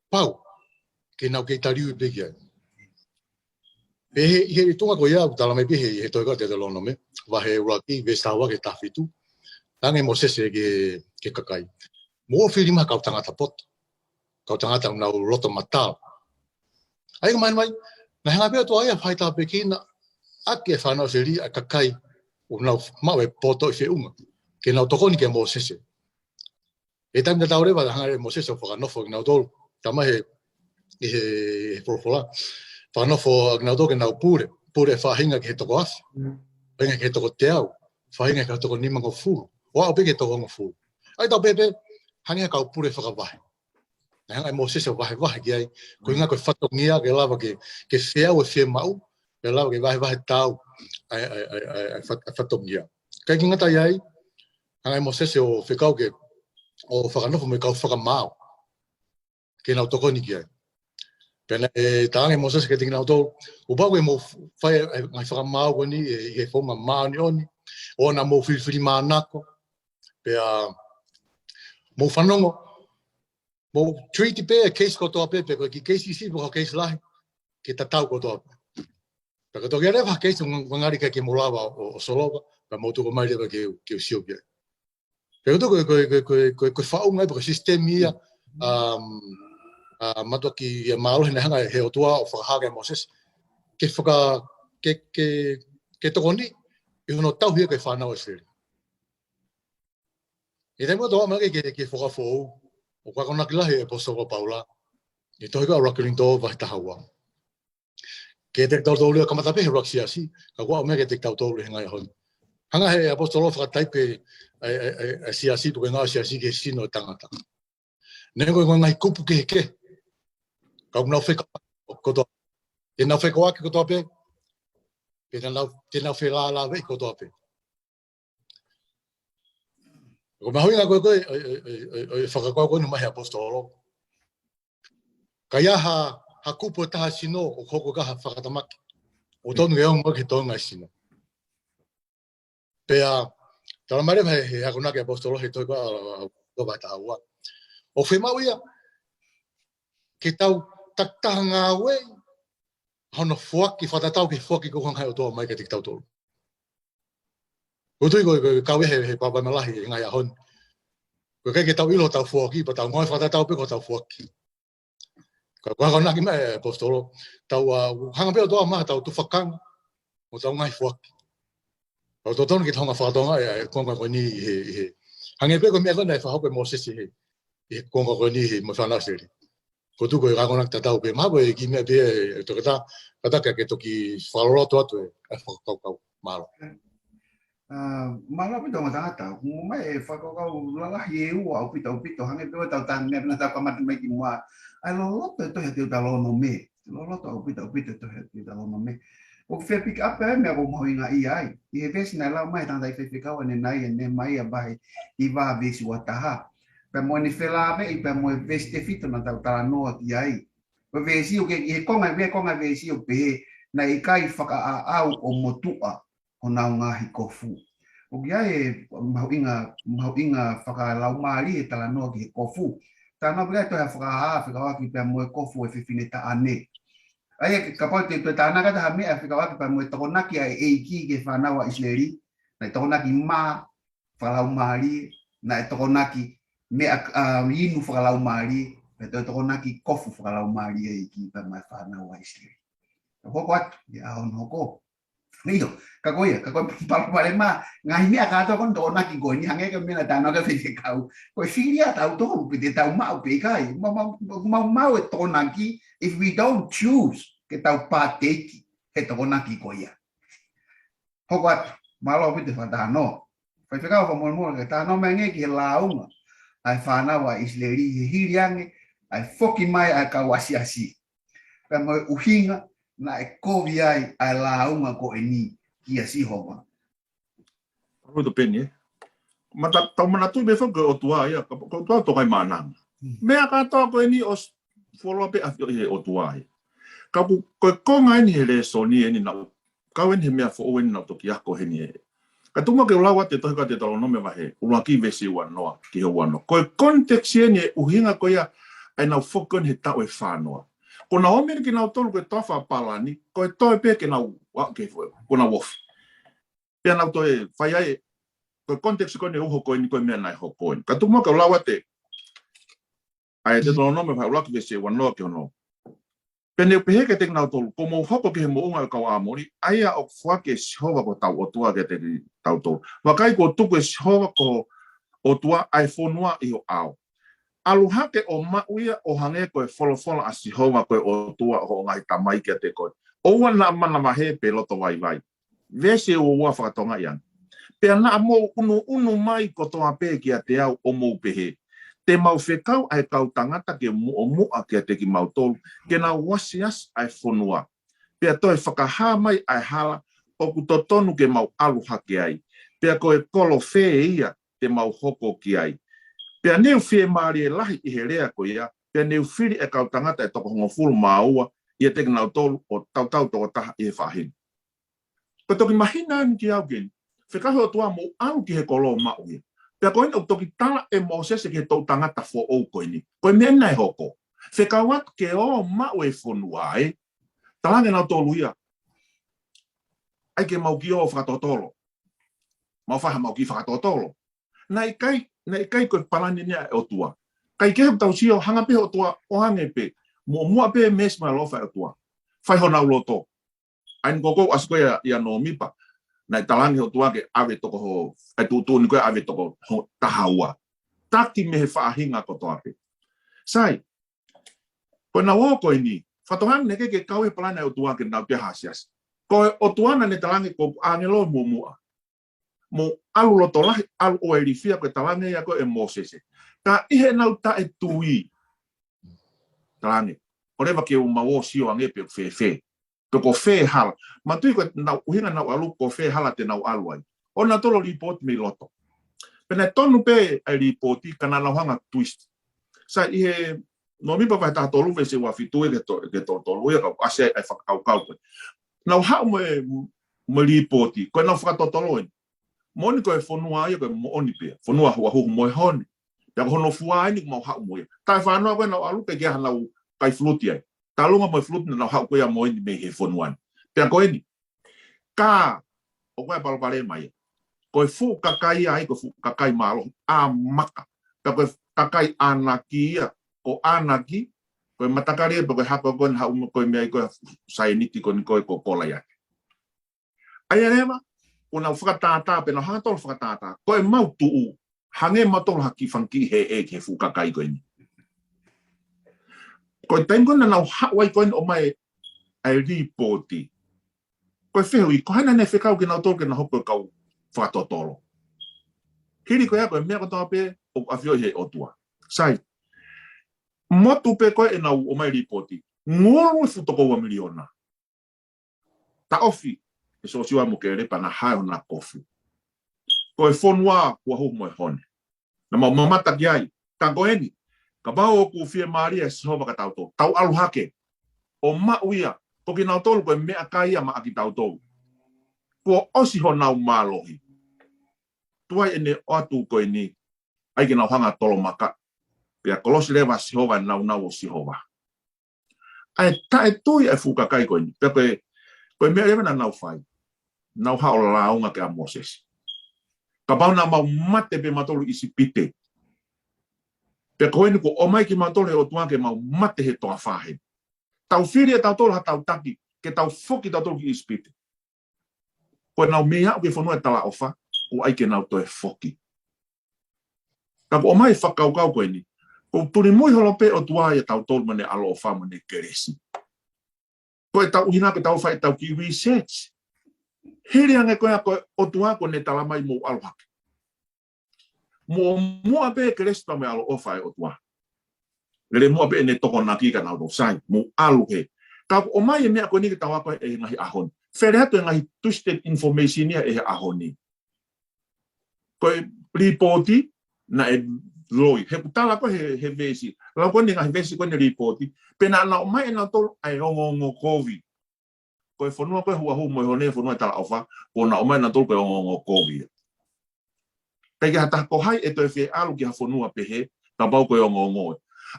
pau ke nau kei taliui pē ki ai. Pea ʻi he, ʻi he tuʻunga ko ia ʻoku tala mai pē he, he tohi ko Teutalōnome, vahe ʻuluaki, veesi taha ua ki he taha fitu. Talaange ʻe Mōsese ki he, ki he kakai, mou fili mai ha kau tangata poto, kau tangata ʻoku nau loto matala. ʻA ia ʻoku mahino mai, naʻe hanga pē ʻe he ʻOtua ia ʻo fai tāpuekina ʻaki e fānau ʻIsileli ʻa e kakai ʻoku nau maʻu e potoʻi feʻunga ke nau tokoni kia Mōsese. ʻI he taimi tatau leva, hanga ʻe Mōsese ʻo fakanofo kinautolu, talamai ʻe he, he, he folofola. Fakanofo kinautolu ke nau pule, pule e faʻahinga ki he toko afe, faʻahinga ki he toko teau, faʻahinga ki he toko nimangofulu, ʻo aʻu pē ki he toko hongofulu. ʻA ia tau pehē pē, hangē ha kau pule fakavahe. Naʻe hanga ʻe Mōsese ʻo vahevahe ki ai, ko e ʻuhinga ko e fatongia ke lava ke, ke feau e fiemaʻu, ke lava ke vahevahe taau ʻa e, ʻa e, ʻa e, ʻa e, ʻa e fat-, ʻa e fatongia. ʻIkai ke ngata ai, hanga ʻe Mōsese ʻo fekau ke, ʻo fakanofo mo e kau fakamaau ke nau tokoni ki ai. Pea naʻe talaange ʻe Mōsese kiate kinautolu, kuo pau ke mou fai e ngaahi fakamaau ko eni ʻi he founga māʻoniʻoni, ʻoua naʻa mou filifilimānako, pea mou fanongo, mou treat pē e case kotoa pē, pe ko e kiʻi case siʻisiʻi pe ko e case lahi, ke tatau kotoa pē. Pea ka toki ʻi ai leva ha case ʻoku ngali ʻikai ke mou lava ʻo, ʻo solova, pea mou tuku mai leva ke, ke u sio ki ai. Pea ko e, ko e, ko e faʻunga ia, pe ko e sisitemi ia, um, ʻa e mātuʻaki ia mālohi naʻe hanga ʻe he ʻOtua ʻo fakahā kia Mōsese, ke faka-, ke, ke, ke tokoni ʻi hono tauhi ʻa e fānau ʻIsileli. ʻI he taimi ʻoku tau ō mai ki he, ki he Fuakava Foʻou, ʻoku akonaki lahi ʻa e ʻaposetolo ko Paula ʻi he tohi ko ʻUluaki Kolinitō vahe taha ua. Kiate kitautolu ia, kamata pē he ʻuluaki siasi, ka kuo aʻu mai kiate kitautolu he ngaahi ʻaho ni. Hanga ʻe he ʻaposetolo ʻo fakataipe ʻa e, ʻa e, ʻa e, ʻa e siasi, pe ko e ngāue ʻa e siasi ki he sino ʻo e tangata. Neongo ko e ngaahi kupu kehekehe, ka ʻoku nau fekauʻaki kotoa. Te nau fekauʻaki kotoa pē, pea te nau, te nau felālāveʻi kotoa pē. Ko e mahuʻinga ko ē, ko ē, ʻo e, ʻo e, ʻo e, ʻo e fakakaukau ko eni mai he ʻaposetolo. Ka ʻi ai ha, ha kupu ʻe taha sino ʻoku hoko ko ha fakatamaki, ʻoku totonu ke ongo ki he toenga e sino. Pea, talamai leva he, he akonaki ʻa e ʻaposetolo he tohi ko ʻUluaki Kolinitō vahe taha ua, ʻoku fiemaʻu ia ke tau takitaha ngāueʻi hono foaki, fakatatau ki he foaki kuo hanga ʻe he ʻOtua ʻo ʻomai kiate kitautolu. ʻOku ou tui ko e, ko e kau ia he, he papa malahi he ngaahi ʻaho ni. ʻOku ʻikai ke tau ʻilo hotau foaki, pea tau ngāue fakatatau pē ki hotau foaki. Ka ko e akonaki mai ʻa e ʻaposetolo, tau, ʻa, hanga pē ʻe he ʻOtua ʻo ʻomai haʻatau tufakanga mo ʻetau ngaahi foaki. Pea ʻoku totonu ke tau hanga ʻo fakatokangaʻi ʻa e, ʻa e konga ko eni ʻi he, ʻi he. Hangē pē ko e meʻa ko ē naʻe fakahoko ʻe Mōsese he, ʻi he konga ko eni he mo e fānau ʻIsileli. ʻOku ou tui ko e akonaki tatau pē, mahalo ko e kiʻi meʻa pē ʻe, ʻe Toketā, kātaki ke toki fakaloloto atu e, e fakakaukau. Mālō. ʻA, mālō ʻaupito ongo tangata. ʻOku ʻomai e fakakaukau lalahi ʻe ua ʻaupito, ʻaupito. Hangē pē ko ʻetau tala meʻa naʻa tau kamata mai kimuʻa. ʻA e loloto e tohi ʻa Teutalōnome. Loloto ʻaupito, ʻaupito e tohi ʻa Teutalōnome. ʻOku fie pick up e meʻa ʻoku mahuʻinga ai. ʻI he veesi naʻe lau mai he tangataʻi faifekau ʻanenai, ʻa Nehemaia vahe hiva veesi ua taha. Pea mo ʻene felāveʻi pea mo e veesi tefito naʻa tau talanoa ki ai. Ko e veesi ʻoku ʻi he konga, ʻi he konga veesi ʻoku pehē, naʻe ʻikai fakaʻaʻau ʻo motuʻa honau ngaahi kofu. ʻOku ʻi ai e mahuʻinga, mahuʻinga fakalaumālie e talanoa ki he kofu. Talanoa pē ʻa e tohi Fakahā fekauʻaki pea mo e kofu ʻo e fefine taʻane. ʻA ia ke kapau te, te tānaki atu ha meʻa fekauʻaki pea mo e tokonaki ʻa e ʻEiki ki he fānau ʻa ʻIsileli, naʻe tokonaki mā fakalaumālie, naʻe tokonaki meʻa, ʻa, inu fakalaumālie, pea toe tokonaki kofu fakalaumālie ʻa e ʻEiki pea mo e fānau ʻa ʻIsileli. Hoko atu, ʻi he ʻaho ni hoko. ʻIo, ka ko ia, ka ko e palopalema, ngaahi meʻa kātoa ko eni tokonaki ko eni, hangē ko e meʻa naʻa tau talanoa ki ai he faifekau. Ko e fili ʻa tautolu pe te tau maʻu pe ʻikai. Mau, mau, mau, mau e tokonaki, if we don't choose, ke tau pāteiki he tokonaki ko ia. Hoko atu, mālō ʻaupito e fakatalanoa. Faifekau fakamolemole, ke talanoa mai angē ki he lāunga ʻa e fānau ʻa ʻIsileli, he hili ange ʻa e foki mai ʻa e kau asiasi. Pea mo e ʻuhinga naʻe kovi ai ʻa e lāunga ko eni kia Sihova. Roberto Peni, ē? Ma ta-, tau manatuʻi pē foki ko e ʻOtua ia, ka, ko e ʻOtua tokaʻi maʻananga. Hmm. Meʻa kātoa ko eni ʻosi fuoloa pē ʻafioʻi he ʻOtua ia. Ka ʻoku, ko e konga eni he lēsoni eni naʻa ku kau eni he meʻa foʻou eni naʻa ku toki ako heni ē. Ka tuku muʻa ke u lau atu e tohi ko Teutalonome vahe ʻuluaki veesi uanoa ki he uanoa. Ko e context eni e ʻuhinga ko ia ʻa ʻenau foki ko eni he taʻu ʻe fānoa. Ko ʻenau ō mai eni kinautolu ko e toafa palani, ko e toe pē ke nau, ua, ke, ko ʻenau ofi. Pea nau toe fai ai, ko e context ko eni e uho ko eni ko e meʻa naʻe hoko eni. Ka tuku muʻa ke u lau atu ʻa e Teutalonome vahe ʻuluaki veesi uanoa ki he ono. Pea ne u pehē kiate kinautolu, kuo mou hoko ki he moʻunga ʻo e kau ʻAmoli, ʻa ia ʻoku foaki ʻe Sihova ko hotau ʻOtua kiate kitautolu. Vakai, kuo tuku ʻe Sihova ko ho ʻOtua ʻa e fonua ʻi ho ʻao. ʻAlu hake ʻo maʻu ia ʻo hangē ko e folofola ʻa Sihova ko e ʻOtua ʻo hoʻo ngaahi tamai kiate koe. ʻOua naʻa manavahē pe loto vaivai. Veesi ua ua fakatokangaʻi ange. Pea naʻa mou ʻunuʻunu mai kotoa pē kiate au ʻo mou pehē, te mau fekau ʻa e kau tangata ke muʻomuʻa kiate kimautolu, ke nau asiasi ʻa e fonua. Pea toe fakahā mai ʻa e hala ʻoku totonu ke mau ʻalu hake ai. Pea ko e kolo fē ia te mau hoko ki ai. Pea ne u fiemālie lahi ʻi he lea ko ia, pea ne u fili ʻa e kau tangata ʻe toko hongofulu mā ua ʻiate kinautolu ʻo tautau tokotaha ʻi he faʻahi ni. Ko e toki mahino eni kiate au eni, fekau he ʻOtua mou ʻalu ki he kolo ʻo maʻu ia. Pea ko eni ʻoku toki tala ʻe Mōsese ki he toʻu tangata foʻou ko eni. Ko e meʻa naʻe hoko. Fekau atu ke ō ʻo maʻu e fonua ē. Talaange kinautolu ia, ʻai ke mau kiʻi ō ʻo fakatotolo. Mau fai ha mau kiʻi fakatotolo. Naʻe ʻikai, naʻe ʻikai ko e palani eni ʻa e ʻOtua. Kae kehe ʻoku tau sio, hanga pē he ʻOtua ʻo hangē pē, muʻomuʻa pē mei he meesi mo e ʻaloʻofa ʻa e ʻOtua. Fai honau loto. ʻA eni ko ʻeku ʻasi ko ia ʻia Nōmipa. Naʻe talaange he ʻOtua ke ʻave toko ho, ʻa e tuʻutuʻuni ko ia ʻave toko ho taha ua. Taki mei he faʻahinga kotoa pē. Sai, ko ʻenau ō ko eni, fakatokangaʻi naʻe ʻikai ke kau he palani ʻa e ʻOtua ke nau toe asiasi. Ko e ʻOtua naʻa ne talaange ko e ʻāngelo muʻomuʻa. Mou ʻalu loto lahi, ʻalu ʻo ilifia, ko e talaange ia ko ē ʻe Mōsese. Ka ʻi heʻenau taʻetui. Talaange, ʻoleva ke u mau ō ʻo sio ange pe ʻoku fēfē. Pe ko fē hala. Manatuʻi ko ʻenau ʻuhinga ʻenau ʻalu ko fē hala te nau ʻalu ai. ʻO nau tolo lipooti mei loto. Pea naʻe tonu pē ʻa e lipooti ka naʻa nau hanga ʻo twist. Sai, ʻi he Nōmipa vahe taha tolu veesi ua fitu ē ki he to-, ki he tolu tolu ia ka ʻoku ʻasi ai ʻa e fakakaukau ko ē. Nau haʻu mo e, mo e lipooti, ko ʻenau fakatotolo eni. Moʻoni ko e fonua ia ko e moʻoni pē ia. Fonua huhuhu mo e hone. Pea ko hono fua eni ʻoku mau haʻu mo ia. Taʻe fānoa ko ē ʻenau ʻalu ke ʻikai ke ʻi ai hanau kai fuluti ai. Talunga mo e fuluti naʻa nau haʻu ko ia mo eni mei he fonua ni. Pea ko eni. Ka, ʻoku ʻi ai e palopalema ia. Ko e fuʻu kakai ai, ko e fuʻu kakai mālohi, ʻa maka. Pea ko e kakai ʻAnaki ia, ko ʻAnaki, ko e matakali ia, pea ko e hako ko eni haʻu mo ko e meʻa ia ko e saianiti ko eni ko e ko Kolaiate. ʻA ia leva, ʻoku nau fakatātā, pea nau hanga tolo fakatātā. Ko e mau tuʻu, hangē mautolu ha kiʻi fanga kiʻi heʻe ki he fuʻu kakai ko eni. Ko e taimi ko ē naʻa nau haʻu ai ko eni ʻo ʻomai ʻa e lipooti. Ko e fehuʻi, ko hai naʻa ne fekau kinautolu ke nau hoko ko e kau fakatotolo. Hili ko ia ko e meʻa kotoa pē ʻoku ʻafioʻi he ʻOtua. Sai. Motu pē ko ē ʻenau ʻomai lipooti. Ngulu e fuʻu toko ua miliona. Taʻofi ʻe Siosiua mo Kēlepa, naʻa hā ʻo na kofu. Ko e fonua ʻoku hū mo e hone. Naʻa mau mamata ki ai, ka ko eni, kapau ʻoku fiemālie ʻa Sihova kia tautolu, tau ʻalu hake ʻo maʻu ia, ko kinautolu ko e meʻakai ia maʻa kitautolu. Kuo ʻosi honau mālohi. Tuai ʻene ʻoatu ko eni, ʻai ke nau hanga ʻo tolomaka, pea kolosi leva ʻa Sihova ʻa e nāunau ʻo Sihova. ʻA e taʻetui ʻa e fuʻu kakai ko eni. Pea ko e, ko e meʻa leva naʻa nau fai. Nau haʻu ʻo lāunga kia Mōsese. Kapau naʻa mau mate pē mautolu ʻi ʻIsipite, pea ko eni kuo ʻomai kimautolu ʻe he ʻOtua ke mau mate he toafa heni. Tau fili ʻe tautolu ha tau taki, ke tau foki tautolu ki ʻIsipite. Ko ʻenau mei aʻu ki he fonua ʻo e talaʻofa, ʻoku ʻai ke nau toe foki. Ka kuo ʻomai e fakakaukau ko eni, ʻoku tuli muʻa holo pē ʻOtua ʻia tautolu mo ʻene ʻaloʻofa mo ʻene kelesi. Ko e tau ʻuhinga ke tau fai ʻetau kiʻi research. Hili ange ko ia ko e ʻOtua ko ʻene tala mai mou ʻalu hake. Mou ʻomai pē kelesi pea mo e ʻaloʻofa ʻa e ʻOtua. Lele muʻa pē ʻene tokonaki kia nautolu, sai, mou ʻalu hē. Ka ʻoku ʻomai e meʻa ko eni ke tau ako ʻi he ngaahi ʻaho ni. Fele atu e ngaahi twisted information ia ʻi he ʻaho ni. Ko e lipooti naʻe loi. He ʻoku tala ko ē he, he veesi. Lau ko eni ngaahi veesi ko eni lipooti. Pea naʻa nau ʻomai ʻe nautolu ʻa e ongoongo kovi. Ko e fonua ko ē ʻoku hū mo e hone, fonua ʻo e talaʻofa, kuo nau ʻomai ʻe nautolu ko e ongoongo kovi ia. ʻIkai ke ʻi ai ha taha, ko hai ʻe toe fie ʻalu ki ha fonua pehē, kapau ko e ongoongo ē.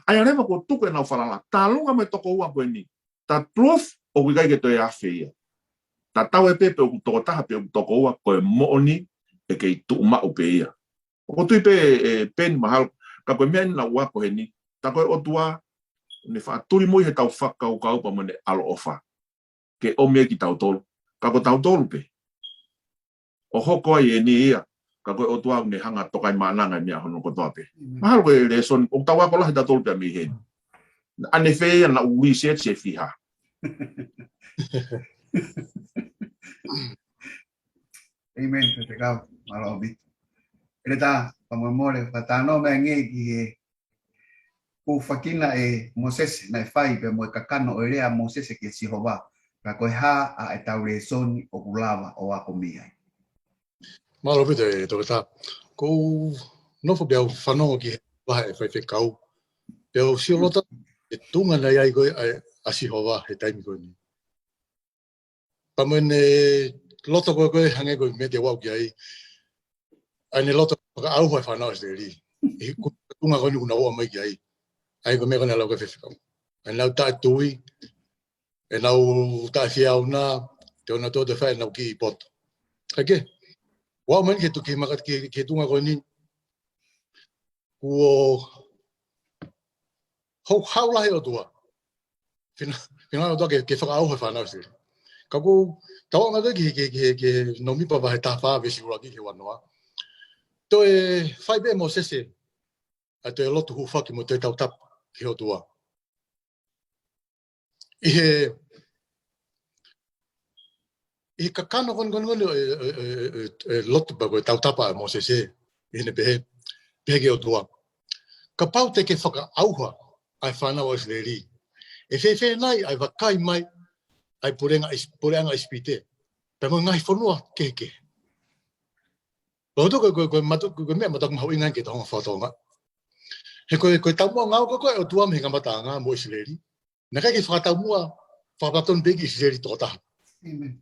ʻA ia leva kuo tuku ʻenau falala, tālunga mo e toko ua ko eni. Tā truth ʻoku ʻikai ke toe afe ia. Tatau ai pē pe ʻoku toko taha pe ʻoku toko ua, ko e moʻoni ʻe kei tuʻu maʻu pē ia. ʻOku ou tui pē ē, Peni mahalo, ka ko e meʻa eni naʻa ku ako heni, tā ko e ʻOtua, ne faʻa tuli muʻa he tau fakakaukau pea mo ʻene ʻaloʻofa ke ʻomi ai kitautolu. Ka ko tautolu pē ʻoku hoko ai eni ia, ka ko e ʻOtua ʻoku ne hanga ʻo toka maʻananga e meʻa hono kotoa pē. Mahalo ko e lēsoni ʻoku tau ako lahi tautolu pē mei heni. ʻAnefē ia naʻa ku research e fiha. ʻĒmeni, Faifekau, mālō ʻaupito. ʻEletā, fakamolemole, fakatauange ange ki he ʻū fakina ʻe Mōsese, naʻe fai pea mo e kakano ʻo e lea ʻa Mōsese kia Sihova, ka ko e hā ʻa e tau lēsoni ʻoku lava ʻo ako mei ai. Mālō ʻaupito e toketā. ʻOku ou nofo pea u fanongo ki he vahe ʻa e Faifekau. Pea u sio loto, e tuʻunga naʻe ʻi ai ko ē ʻa, ʻa Sihova he taimi ko eni. Pea mo ʻene loto ko ē, ko ē hangē ko e meʻa te u aʻu ki ai. ʻA ʻene loto fakaʻauha e fānau ʻIsileli. ʻI he ko e tuʻunga ko eni ʻoku nau ō mai ki ai. ʻA ia ko e meʻa ko ē naʻe lau ko ē ʻe he Faifekau. ʻA ʻenau taʻetui, ʻenau taʻefiauna, te nau toe fai ʻenau kiʻi poto. ʻA ia ke, ʻoku ʻomai ke tuki maka ki, ki he tuʻunga ko eni. Kuo houhau lahi e ʻOtua. Fina-, finangalo e ʻOtua ke, ke fakaʻauha e fānau ʻIsileli. Ka ʻoku tau ō mai ki, ki, ki, ki he Nōmipa vahe taha fā veesi ʻuluaki ki he uanoa. Toe fai pē ʻe Mōsese ʻa e toe lotu hūfaki mo e toe tautapa ki he ʻOtua. ʻI he, ʻi he kakano ko eni, ko eni, ko eni, e, e, e, e, e lotu pea ko e tautapa ʻa Mōsese, ʻi heʻene pehē, pehē ki he ʻOtua. Kapau te ke fakaʻauha ʻa e fānau ʻIsileli, ʻe fēfē nai ʻa e vakai mai ʻa e puleʻanga ʻIs-, puleʻanga ʻIsipite, pea mo e ngaahi fonua kehekehe. Ko e, ko e, ko e, ko e matu-, ko e, ko e meʻa mātuʻaki mahuʻinga ki he toʻonga fakatonga. He ko e, ko e taumuʻa ngāue ko ē ʻa e ʻOtua mei he kamataʻanga mo ʻIsileli. Naʻe ʻikai ke fakataumuʻa fakapatonu pē ki ʻIsileli tokotaha. ʻĒmeni.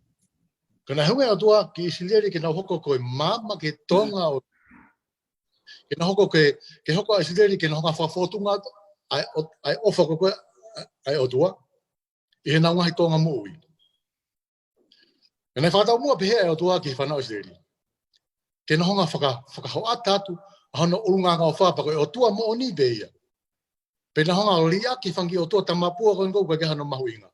Ka naʻe hanga ʻe he ʻOtua ki ʻIsileli ke nau hoko ko e maama ki he toʻonga ʻo, ke nau hoko ke, ke hoko ʻa ʻIsileli ke nau hanga ʻo fakafōtunga atu ʻa e ʻo-, ʻa e ʻofa ko ē ʻa, ʻa e ʻOtua ʻi heʻenau ngaahi toʻonga moʻui. Pea naʻe fakataumuʻa pehē ʻa e ʻOtua ki he fānau ʻIsileli ke nau hanga ʻo faka-, fakahoʻata atu ʻa hono ʻulungaanga ʻofa pea ko e ʻOtua moʻoni pē ia. Pea nau hanga ʻo liʻaki e fanga kiʻi ʻotua tamapua ko eni ʻoku ʻikai ke ʻi ai hano mahuʻinga.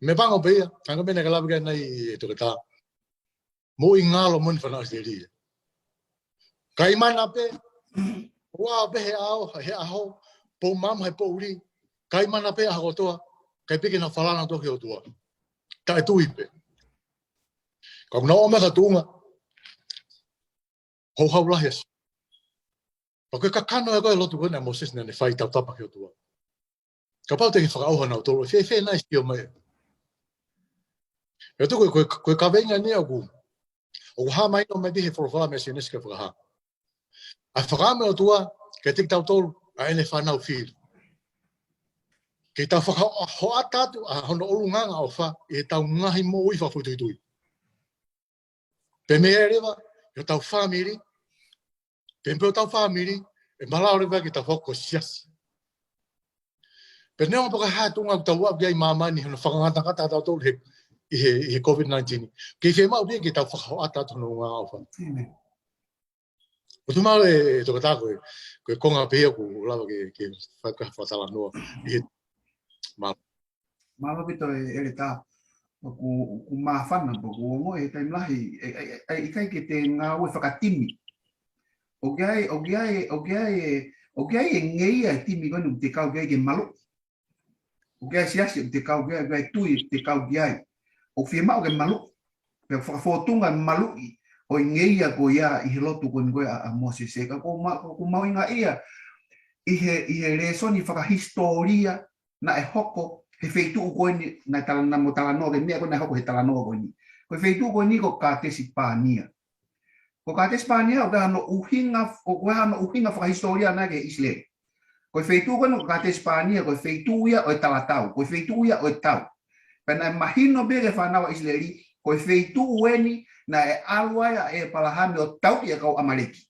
Meʻa pango pē ia, hangē ko e meʻa naʻe lave ki ai ʻanenai e toketā. Moʻui ngalo moʻoni e fānau ʻIsileli. Kai mana pē, ʻoua pē he ʻao, he ʻaho, pou maama he poʻuli, kai mana pē ʻaho kotoa, ʻikai pē ke nau falala atu ki he ʻOtua. Taʻetui pē. Ka ʻoku nau ō mai ki ha tuʻunga, houhau lahi ʻa Sihova. Pea ko e kakano ia ko ē e lotu ko ē ʻa Mōsese naʻa ne fai tautapa ki he ʻOtua. Kapau te ke fakaʻauha nautolu, ʻe fēfē nai e sio mai. He tuku, ko e, ko e kaveinga ni ʻoku, ʻoku hā mai ʻo mai he folofola mei Sēnesi ki he Fakahā. ʻA e fakaʻamu ʻa e ʻOtua kiate kitautolu ʻa ʻene fānau fili, ke tau fakahoʻata atu ʻa hono ʻulungaanga ʻofa ʻi heʻetau ngaahi moʻui fakafoʻituitui. Pea mei ai leva, ʻi hotau fāmili, pea mei hotau fāmili, ʻe malava leva ke tau hoko ko e siasi. Pea neongo pe ko e hā e tuʻunga ʻoku tau aʻu ki ai ʻi māmani, hono fakangatangata kitautolu he, ʻi he, ʻi he COVID nineteen. Ke fiemaʻu pē ke tau fakahoʻata atu hono ʻulungaanga ʻofa. ʻOku ou tui mālō e, e toketā ko e, ko e konga pē ia ʻoku lava ke, ke faka-, fakatalanoa. ʻI he, mālō. Mālō ʻaupito e ʻEletā. ʻOku, ʻoku māfana, ʻoku ongo e taimi lahi, e, e, e, ʻikai ke te ngāue fakatimi. ʻOku ʻi ai, ʻoku ʻi ai, ʻoku ʻi ai, ʻoku ʻi ai e ngeia e timi ko eni ʻoku te kau ki ai ke malu. ʻOku ʻi ai e siasi ʻoku te kau ki ai, ʻoku ʻi ai e tui ʻoku te kau ki ai. ʻOku fiemaʻu ke malu. Pea fakafōtunga maluʻi ʻo e ngeia ko ia ʻi he lotu ko eni ko ia ʻa, ʻa Mōsese. Ka ʻoku ma-, ʻoku mahuʻinga ia ʻi he, ʻi he lēsoni fakahisitōlia naʻe hoko he feituʻu ko eni naʻe tala-, naʻa mo talanoa ki he meʻa ko ē naʻe hoko he talanoa ko eni. Ko e feituʻu ko eni ko Kātesi Pānia. Ko Kātesi Pānia ʻoku ʻi ai hano ʻuhinga, ʻoku ʻi ai hano ʻuhinga fakahisitōlia naʻe ki he ʻIsileli. Ko e feituʻu ko eni ko Kātesi Pānia, ko e feituʻu ia ʻo e talatau, ko e feituʻu ia ʻo e tau. Pea naʻe mahino pē ki he fānau ʻa ʻIsileli, ko e feituʻu eni naʻe ʻalu ai ʻa ʻĒpalahame ʻo tauʻi ʻa e kau ʻAmaleki.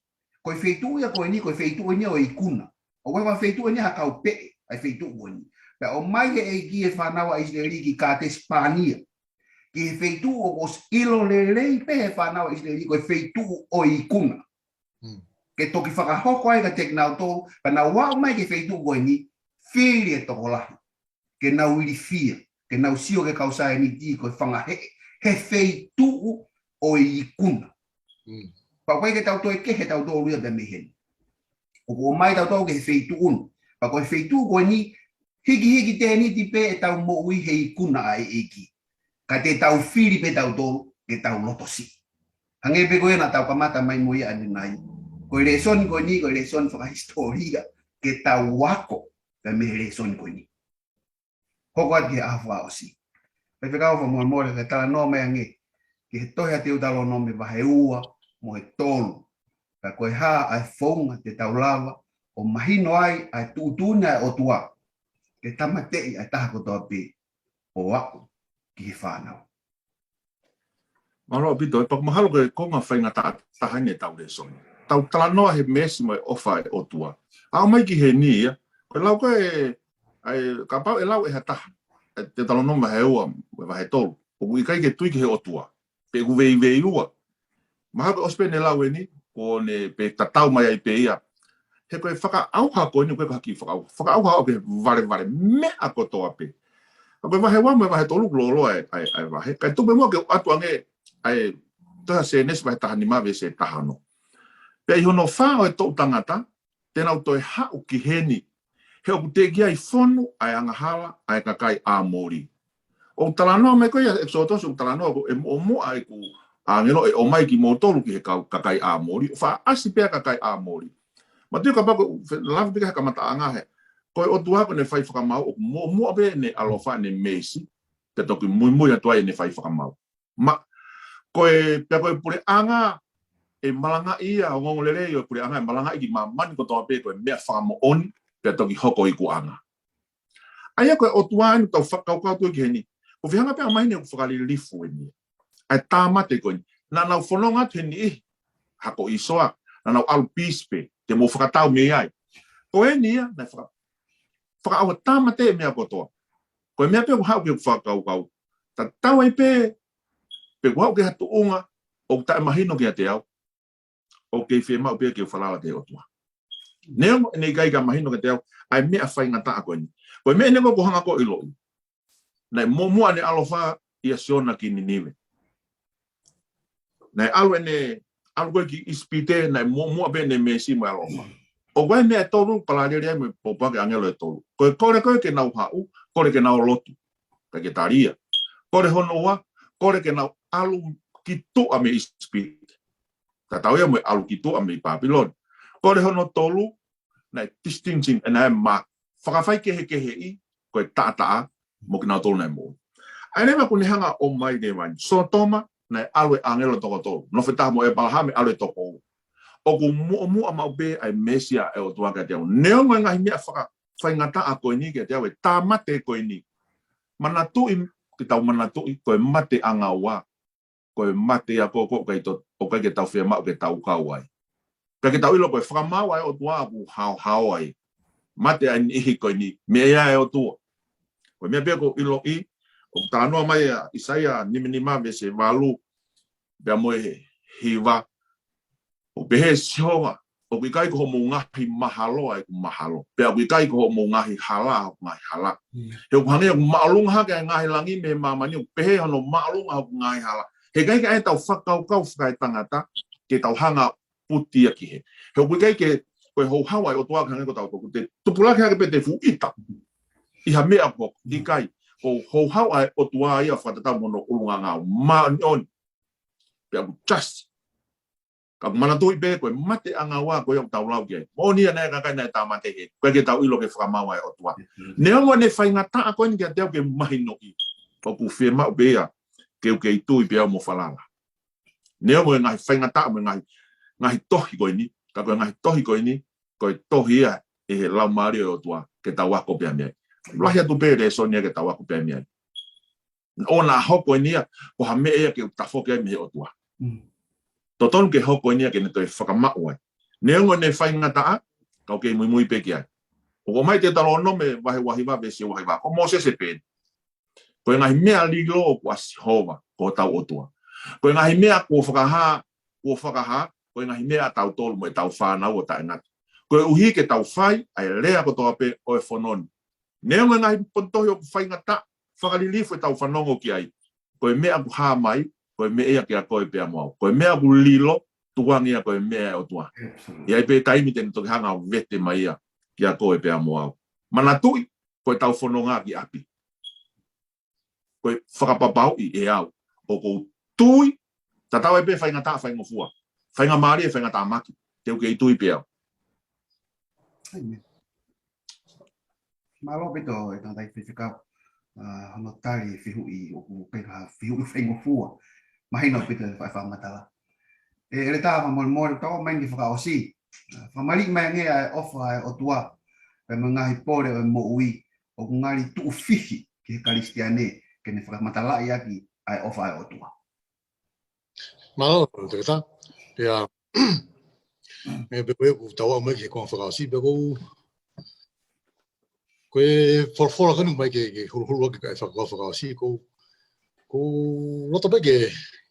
Ko e feituʻu ia ko eni, ko e feituʻu eni ʻo e ikuna. ʻOku ʻikai ko ha feituʻu eni ha kau peʻe, ʻa e feituʻu ko eni. Pea ʻomai ʻe he ʻEiki e fānau ʻa ʻIsileli ki Kātesi Pānia. Ki he feituʻu ʻoku ʻosi ʻilo lelei pē ʻe he fānau ʻa ʻIsileli ko e feituʻu ʻo e ikuna. Mm. Ke toki fakahoko ai kiate kinautolu, pea nau aʻu mai ki he feituʻu ko eni, fili e tokolahi. Ke nau ilifia, ke nau sio ki he kau saieniti ko e fanga heʻe, he feituʻu ʻo e ikuna. Mm. Pea ʻoku ʻikai ke tau toe kehe tautolu ia pea mei heni. ʻOku ʻomai tautolu ki he feituʻu ni. Pea ko e feituʻu ko eni, hikihiki tēniti pē ʻetau moʻui he ikuna ʻa e ʻEiki. Ka te tau fili pē tautolu, ke tau loto siʻi. Hangē pē ko ia naʻa tau kamata mai mo ia ʻanenai. Ko e lēsoni ko eni, ko e lēsoni fakahisitōlia, ke tau ako, pea mei he lēsoni ko eni. Hoko atu ki he ʻaho fakaʻosi. Faifekau fakamolemole, ke talanoa mai ange ki he tohi ʻa Teutalōnome vahe ua mo e tolu. Ka ko e hā ʻa e founga te tau lava ʻo mahino ai ʻa e tuʻutuʻuni ʻa e ʻOtua ke tāmateʻi ʻa e taha kotoa pē ʻo aʻu ki he fānau. Mālō ʻaupito, ʻe pea ʻoku mahalo ko e konga faingataʻa taha eni ʻetau lēsoni. Tau talanoa he meesi mo e ʻofa ʻa e ʻOtua. Aʻu mai ki heni ia, ko e lau ko ē, ʻa e, kapau ʻe lau ʻe ha taha, ʻa e Teutalōnome vahe ua, mo e vahe tolu. ʻOku ʻikai ke tui ki he ʻOtua. Pe ʻoku veiveiua. Mahalo ko e ʻosi pē ʻene lau eni, kuo ne pē tatau mai ai pē ia. He ko e fakaʻauha ko eni, ko e haki fakaʻauha. Fakaʻauha ʻo ke valevale meʻa kotoa pē. Ka ko e vahe ua mo e vahe tolu ʻoku lōloa ʻa e, ʻa e, ʻa e vahe. Kae tuku pē muʻa ke u ʻoatu ange ʻa e tohi ʻa Sēnesi vahe taha nima veesi taha ono. Pea ʻi hono fā ʻo e toʻu tangata, te nau toe haʻu ki heni. He ʻoku teʻeki ai fonu ʻa e angahala ʻa e kakai ʻAmoli. ʻOku talanoa mai ko ia ʻEkisoto, ʻoku talanoa ko e muʻomuʻa ʻeku ʻāngelo ʻe ʻomai kimoutolu ki he kau kakai ʻAmoli, ʻo fakaʻasi pē ʻa e kakai ʻAmoli. Mahalo kapau ko e lave pē ki he kamataʻanga he, ko e ʻOtua ko ʻene fai fakamaau, ʻoku muʻomuʻa pē ʻene ʻaloʻofa, ʻene meesi, pea toki muimui atu ai ʻene fai fakamaau. Ma, ko e, pea ko e puleʻanga ʻe malangaʻi ia, ʻa e ongoongolelei ʻo e puleʻanga ʻe malangaʻi ki māmani kotoa pē ko e meʻa fakamoʻoni, pea toki hoko ikuʻanga. ʻA ia ko e ʻOtua eni ʻoku tau fakakaukau atu ki heni. ʻOku fihanga pē ʻa e mahino ʻoku fakalilifu eni. ʻA e tāmate ko eni. Naʻa nau fononga atu heni ʻi hako ʻisoa. Naʻa nau ʻalu peace pē. Te mou fakatau mei ai. Ko eni ia, naʻe faka-, fakaʻauha tāmate e meʻa kotoa. Ko e meʻa pē ʻoku haʻu ki heʻeku fakakaukau. Tatau ai pē, pe ʻoku haʻu ki ha tuʻunga ʻoku taʻemahino kiate au, ʻoku kei fiemaʻu pē ke u falala ki he ʻOtua. Neongo ʻene ʻikai ke mahino kiate au ʻa e meʻa faingataʻa ko eni. Ko e meʻa eni ko ē ʻoku hanga ko ē ʻo ʻiloʻi. Naʻe muʻomuʻa ʻene ʻaloʻofa ʻia Siona ki Ninive. Naʻe ʻalu ʻene, ʻalu ko ē ki ʻIsipite, naʻe muʻomuʻa pē ʻene meesi mo e ʻaloʻofa. ʻOku ʻi ai e meʻa ʻe tolu, palēleli ai mo e pōpoaki ʻa e ʻāngelo ʻe tolu. Ko e kole ko ē ke nau haʻu, kole ke nau lotu. ʻIkai ke tali ia. Kole hono ua, kole ke nau ʻalu ki tuʻa mei ʻIsipite. Tatau ia mo e ʻalu ki tuʻa mei Pāpilone. Kole hono tolu, naʻe distinction, ʻe naʻe ma-, fakafaikehekeheʻi, ko e taʻataʻa, mo kinautolu naʻe moʻui. ʻA ia leva kuo ne hanga ʻo ʻomai leva ʻi Sōtoma, naʻe ʻalu e ʻāngelo toko tolu. Nofo taha mo ʻĒpalahame, ʻalu e toko ua. ʻOku muʻomuʻa maʻu pē ʻa e Mīsaia ʻa e ʻOtua kiate au. Neongo e ngaahi meʻa faka-, faingataʻa ko eni kiate au, e tāmate ko eni. Manatuʻi, ke tau manatuʻi, ko e mate ʻanga ua. Ko e mate ia ko, ko, ʻoku ʻikai to-, ʻoku ʻikai ke tau fiemaʻu ke tau kau ai. Ka ke tau ʻilo ko e fakamaau ʻa e ʻOtua ʻoku haohaoa ai. Mate ʻa e niʻihi ko eni, meʻa ia ʻa e ʻOtua. Ko e meʻa pē ʻoku ʻiloʻi, ʻoku talanoa mai ʻa ʻAisea nimanima veesi valu, pea mo e hiva. ʻOku pehē ʻe Sihova, ʻoku ʻikai ko hoʻomou ngaahi mahalo ʻa ʻeku mahalo. Pea ʻoku ʻikai ko hoʻomou ngaahi hala ʻa hoku ngaahi hala. Mm. He ʻoku hangē ʻoku māʻolunga hake ʻa e ngaahi langi mei he māmani, ʻoku pehē hono māʻolunga ʻa hoku ngaahi hala. He ʻikai ke ʻai ʻetau fakakaukau fakaetangata, ke tau hanga puti ia ki he. He ʻoku ʻikai ke, ko e houhau ʻa e ʻOtua ʻoku hangē ko ʻetau toko, te tupulaki hake pē te fuʻu ʻita. ʻI ha meʻa ko, ʻikai, ko e houhau ʻa e ʻOtua ia fakatatau mo hono ʻulungaanga māʻoniʻoni. Pea ʻoku just. Ka ʻoku manatuʻi pē ko e mate ʻanga ua ko ia ʻoku tau lau ki ai. Moʻoni ia naʻe kakai naʻe tāmate he. Ko e ke tau ʻilo ke fakamaau ʻa e ʻOtua. Mm. Neongo ʻene faingataʻa ko eni kiate au ke mahinoʻi. ʻOku fiemaʻu pē ia, ke u kei tui pē au mo falala. Neongo e ngaahi faingataʻa mo e ngaahi, ngaahi tohi ko eni, ka ko e ngaahi tohi ko eni, ko e tohi ia ʻe he Laumālie ʻo e ʻOtua, ke tau ako pē mei ai. Lahi atu pē lēsoni ia ke tau ako pē mei ai. ʻOua naʻa hoko eni ia, ko ha meʻa ia ke u tafoki ai mei he ʻOtua. Mm. Totonu ke hoko eni ia ke ne toe fakamaʻu ai. Neongo ʻene faingataʻa, ka u kei muimui pē ki ai. ʻOku ʻomai Teutalōnome vahe uahiva, veesi uahiva. Ko Mōsese pē. Ko e ngaahi meʻa lilo ʻoku ʻa Sihova, ko hotau ʻOtua. Ko e ngaahi meʻa kuo fakahā, kuo fakahā, ko e ngaahi meʻa ʻatautolu mo ʻetau fānau ʻo taʻengata. Koeʻuhi ke tau fai, ʻa e lea kotoa pē ʻo e fono ni. Neongo e ngaahi pongipongi ʻoku faingataʻa, fakalilifu ʻetau fanongo ki ai. Ko e meʻa ʻoku hā mai, ko e meʻa ia kiate koe pea mo au. Ko e meʻa ʻoku lilo, tukuange ia ko e meʻa ʻa e ʻOtua. Absolutely. ʻE ʻi ai pē taimi te ne toki hanga ʻo vete mai ia kiate koe pea mo au. Manatuʻi, ko ʻetau fononga ki ʻapi. Ko e fakapapauʻi ʻe au, ʻoku ou tui, tatau ai pē faingataʻa faingofua. Faingamālie faingataʻa maki. Te u kei tui pē au. ʻĒmeni. Mālō ʻaupito e tangataʻi faifekau. ʻA, hono tali fehuʻi ʻoku ʻikai ko ha fehuʻi faingofua. Mahino ʻaupito e fa-, fakamatala. ʻE, ʻEletā, fakamolemole, tau ō mai ki he fakaʻosi. ʻA, fakamaliʻi mai ange ʻa e ʻofa ʻa e ʻOtua. Pea mo e ngaahi pole ʻo e moʻui. ʻOku ngali tuʻu fihi ki he Kalisitiane, ke ne fakamatalaʻi ʻaki ʻa e ʻofa ʻa e ʻOtua. Mālō, Toketā. Pea, ʻe, pea ko e ʻoku tau ō mai ki he konga fakaʻosi, pea ko, ko e folofola ko eni mai ke, ke huluhulu ʻaki ʻa e faka-, fakaʻosi, ko, ko e loto pē ke,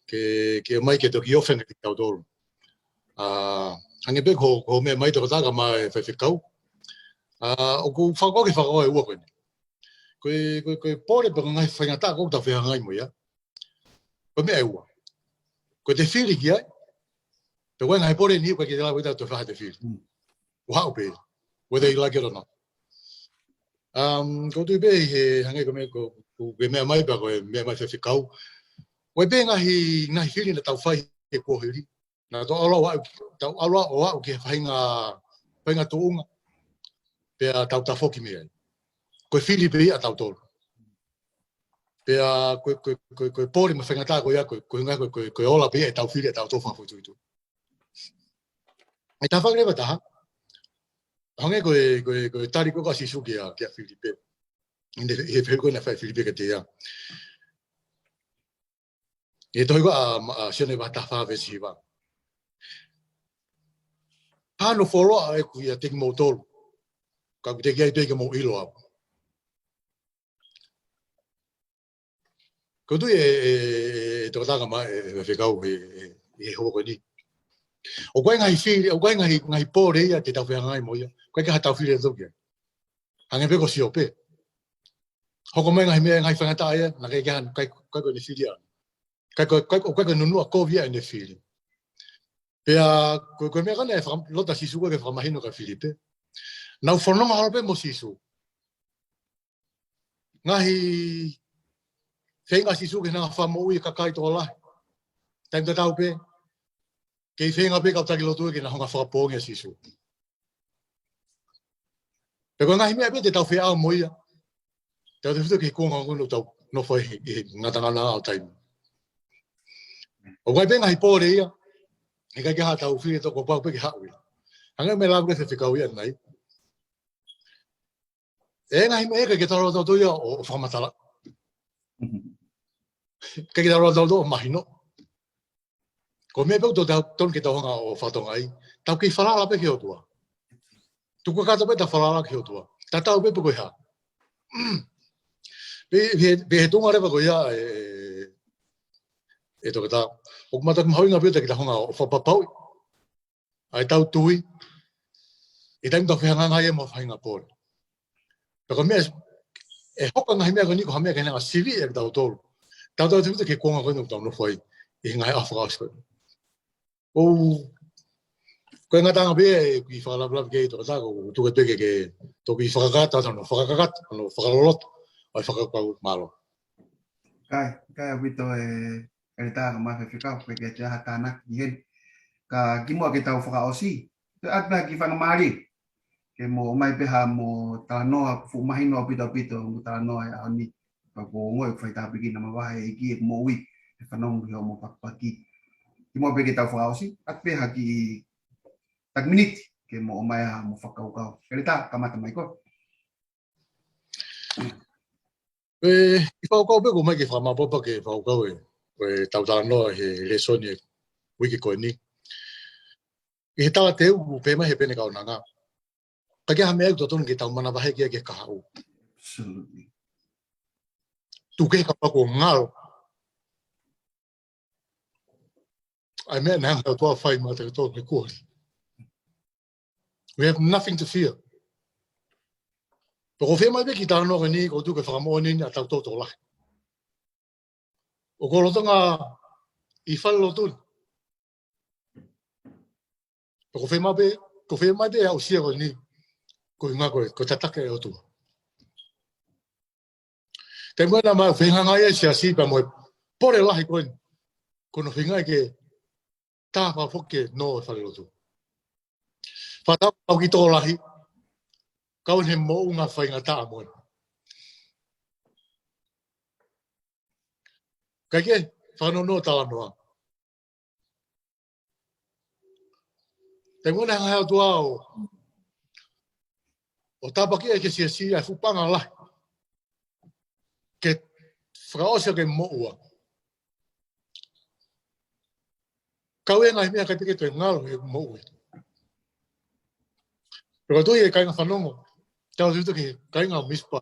ke, ke ʻomai ke toki ʻofa ange kiate kitautolu. ʻA, hangē pē ko, ko e meʻa mai Toketā kae ʻumaʻā e faifekau. ʻA, ʻoku ou fakaʻosi ke fakaʻosi ʻe ua ko eni. Ko e, ko e, ko e pole pe ko e ngaahi faingataʻa ʻoku tau fehangahangai mo ia. Ko e meʻa ʻe ua. Ko ʻete fili ki ai. Pe ko e ngaahi pole ni ʻoku ʻikai ke lava ʻe tautolu ʻo fai ha fili. Mm. ʻOku haʻu pē. Whether you like it or not. Um, ʻoku ou tui pē he hangē ko e meʻa ko, ko e meʻa mai pea ko e meʻa mai faifekau. Ko e pē ngaahi, ngaahi fili naʻa tau fai he kuohili. Naʻa tau ʻalu ʻo aʻu, tau ʻalu ʻo aʻu ki he faʻahinga, faʻahinga tuʻunga. Pea tau tafoki mei ai. Ko e fili pē ia ʻatautolu. Pea ko e, ko e, ko e, ko e pole mo e faingataʻa ko ia, ko e, ko e ngaahi, ko e, ko e, ko e ola pē ia ʻetau fili ʻatautolu fakafoʻituitui. ʻE taha fanga leva taha. Hangē ko e, ko e, ko e tali ko ē ʻa Sīsū kia, kia Filipe. ʻI he, he fehuʻi ko ē naʻe fai ʻe Filipe kiate ia. ʻI he tohi ko ē ʻa, ʻa Sione vahe taha fā veesi hiva. Hano fuoloa ʻeku ʻiate kimoutolu. Ka ʻoku teʻeki ai pē ke mou ʻilo au. ʻOku ou tui ʻe, ʻe, ʻe, ʻe Toketā kae ʻumaʻā e, e faifekau he, he, he houa ko eni. ʻOku ʻi ai ngaahi fili, ʻoku ʻi ai ngaahi, ngaahi pole ia te tau fehangahangai mo ia. ʻOku ʻikai ke ha tau fili ʻe tau kia. Hangē pē ko Siope. Hoko mai ngaahi meʻa, ngaahi faingataʻa ia, naʻe ʻikai ke ha, ʻikai, ʻikai ko ʻene fili ia. ʻIkai ko, ʻikai, ʻikai ko e nunuʻa kovi ia ʻene fili. Pea, ko, ko e meʻa ko ē naʻe faka-, loto ʻa Sīsū ko ē ke fakamahino kia Filipe. Naʻa nau fononga holo pē mo Sīsū. Ngaahi feinga ʻa Sīsū ke ne hanga ʻo fakamoʻui e kakai tokolahi. Taimi tatau pē, kei feinga pē kau taki lotu ke nau hanga ʻo fakapoongi ʻa Sīsū. Pea ko e ngaahi meʻa pē te tau feʻao mo ia. Tau te futu ki he kuonga ko eni ʻoku tau, nofo ʻi he, ʻi he ngataʻanga ʻo taimi. ʻOku ʻi ai pē ngaahi pole ia, ʻikai ke ʻi ai haʻatau fili toko pau pē ke haʻu ia. Hangē ko e meʻa lave ki ai e faifekau ʻanenai. ʻE ngaahi meʻa ʻikai ke tau lava tautolu ia ʻo, ʻo fakamatala. ʻIkai ke tau lava tautolu ʻo mahino. Ko e meʻa pē ʻoku totonu ke tau hanga ʻo fakatokangaʻi. Tau kei falala pē ki he ʻOtua. Tuku kakato pē ʻetau falala ki he ʻOtua. Tatau pē pe ko e hā. Pea, pea, pea he tuʻunga leva ko ia ē, ē, ē toketā. ʻOku mātuʻaki mahuʻinga pē ʻetau hanga ʻo fakapapauʻi ʻa ʻetau tui ʻi he taimi ʻoku tau fehangahangai ai mo ha faʻahinga pole. Pea ko e meʻa, ʻe hoko e ngaahi meʻa ko eni ko ha meʻa ke ne hanga ʻo siviʻi ʻa kitautolu. Tautefito ki he kuonga ko eni ʻoku tau nofo ai ʻi he ngaahi ʻaho fakaʻosi ko eni. ʻOku, ko e ngataʻanga pē ʻeku kiʻi fakalavelave ki ai toketā, ʻoku ou tuku atu pē ke, ke toki fakakakato, ʻa hono fakakakato, ʻa hono fakaloloto ʻo e fakakaukau, mālō. Kai, kai ʻaupito ē, ʻEletā kae ʻumaʻā e faifekau, ʻikai ke ʻi ai ha tānaki ʻi heni. Ka kimuʻa ke tau fakaʻosi, toe ʻoatu pē ha kiʻi faingamālie ke mo ʻomai pē haʻamo talanoa, fuʻu mahino ʻaupito ʻaupito hoʻomo talanoa he ʻaho ni. Pea ʻoku ou ongoʻi ʻoku faitāpuekina mai e ʻEiki ʻeku moʻui he fanongo ki hoʻomo pakipaki. Kimuʻa pē ke tau fakaʻosi, ʻoatu pē ha kiʻi taki miniti ke mo ʻomai haʻamo fakakaukau. ʻEletā, kamata mai koe. ʻE, ʻi he fakakaukau pē ʻoku ou ʻomai ke fakamāopoopo ke fakakaukau ē, ko ʻetau talanoa he lēsoni e uike ko eni. ʻI he talateu ʻoku pehē mai he pene kaunanga, ʻikai ke ʻi ai ha meʻa ʻoku totonu ke tau manavahē ki ai ki he kahaʻu. Absolutely. Tuku kehe kapau kuo ngalo ʻa e meʻa naʻe hanga ʻe he ʻOtua ʻo fai maʻatautolu he kuonga ni. We have nothing to fear. Pea ʻoku ou fiemaʻu pē ke talanoa ko eni, ʻoku ou tui ko e fakamoʻoni eni ʻa kitautolu tokolahi. ʻOku ou lolotonga ʻi falelotu ni. Pea ʻoku ou fiemaʻu pē, ʻoku ou fiemaʻu pē ʻa e aʻusia ko eni, ko e ʻuhinga ko e, ko e tataki ʻa e ʻOtua. Taimi ko ē naʻa mau fehangahangai ai e siasi pea mo e pole lahi ko eni, ko hono feinga ke tā pē foki ke nō e falelotu. Fakatau au ki tokolahi, kau he moʻunga faingataʻa mo eni. Kae kehe, fakanono talanoa. Taimi ko ē naʻe hanga ʻe he ʻOtua ʻo, ʻo tāpuakiʻi ʻa e siasi ʻa e fuʻu paʻanga lahi ke fakaʻosi ʻaki e moʻua. Kau e ngaahi meʻa ʻikai pē ke toe ngalo he moʻui. Pea ʻoku ou tui ʻe kāinga fanongo, tautefito ki he kāinga ʻo Misipa,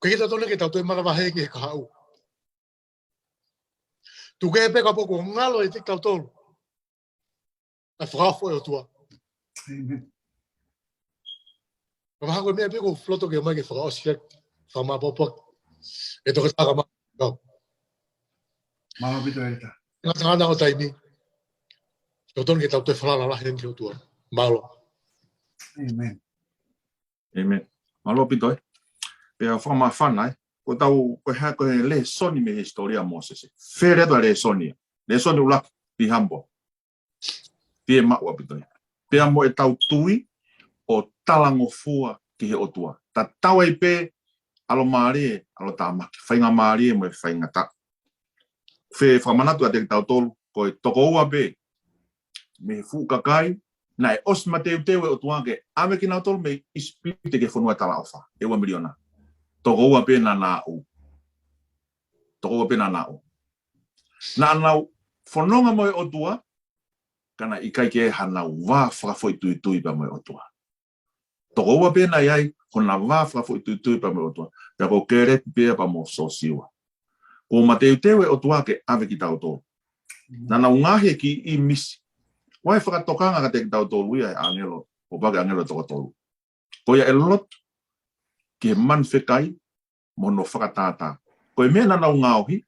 ʻikai ke totonu ke tau toe manavahē ki he kahaʻu. Tuku kehe pē kapau kuo ngalo ʻiate kitautolu ʻa e fakaofo ʻa e ʻOtua. ʻĒmeni. Ka mahalo ko e meʻa pē ʻoku ou loto ke ʻomai ke fakaʻosi ai, fakamāopoopo ʻe toketā kae ʻumaʻā e faifekau. Mālō ʻaupito ʻEletā. Ngataʻanga ʻo taimi, totonu ke tau toe falala lahi ange ki he ʻOtua. Mālō. ʻĒmeni. ʻĒmeni. Mālō ʻaupito ē. Pea fakamāfana ē. Ko ʻetau, ko e hā, ko e lēsoni mei he hisitōlia ʻo Mōsese. Fēfē ʻa e lēsoni? Lēsoni ʻuluaki, be humble. Fiemaʻu ʻaupito ia. Pea mo ʻetau tui ʻo talangofua ki he ʻOtua. Tatau ai pē ʻalomālie, ʻalotāmaki, faingamālie mo e faingataʻa. Fie fakamanatu atu kiate kitautolu, ko e tokoua pē mei he fuʻu kakai naʻe ʻosi mateuteu e ʻOtua ke ʻave kinautolu mei ʻIsipite ki he fonua talaʻofa, ʻe ua miliona. Tokoua pē naʻa nau, tokoua pē naʻa nau, naʻa nau fononga mo e ʻOtua, ka naʻe ʻikai ke ʻi ai hanau vā fakafoʻituitui pea mo e ʻOtua. Tokoua pē naʻe ʻi ai hona vā fakafoʻituitui pea mo e ʻOtua, pea ko Kēlepi pē pea mo Sōsiua. Kuo mateuteu e ʻOtua ke ʻave kitautolu. Naʻa nau ngaohi e kiʻi ʻīmisi. ʻOku ʻi ai e fakatokanga kiate kitautolu ia ʻe he ʻāngelo, ʻo paki ʻāngelo toko tolu. Ko ia ʻe lotu ki he manu fekai mo hono fakatātā. Ko e meʻa naʻa nau ngaohi,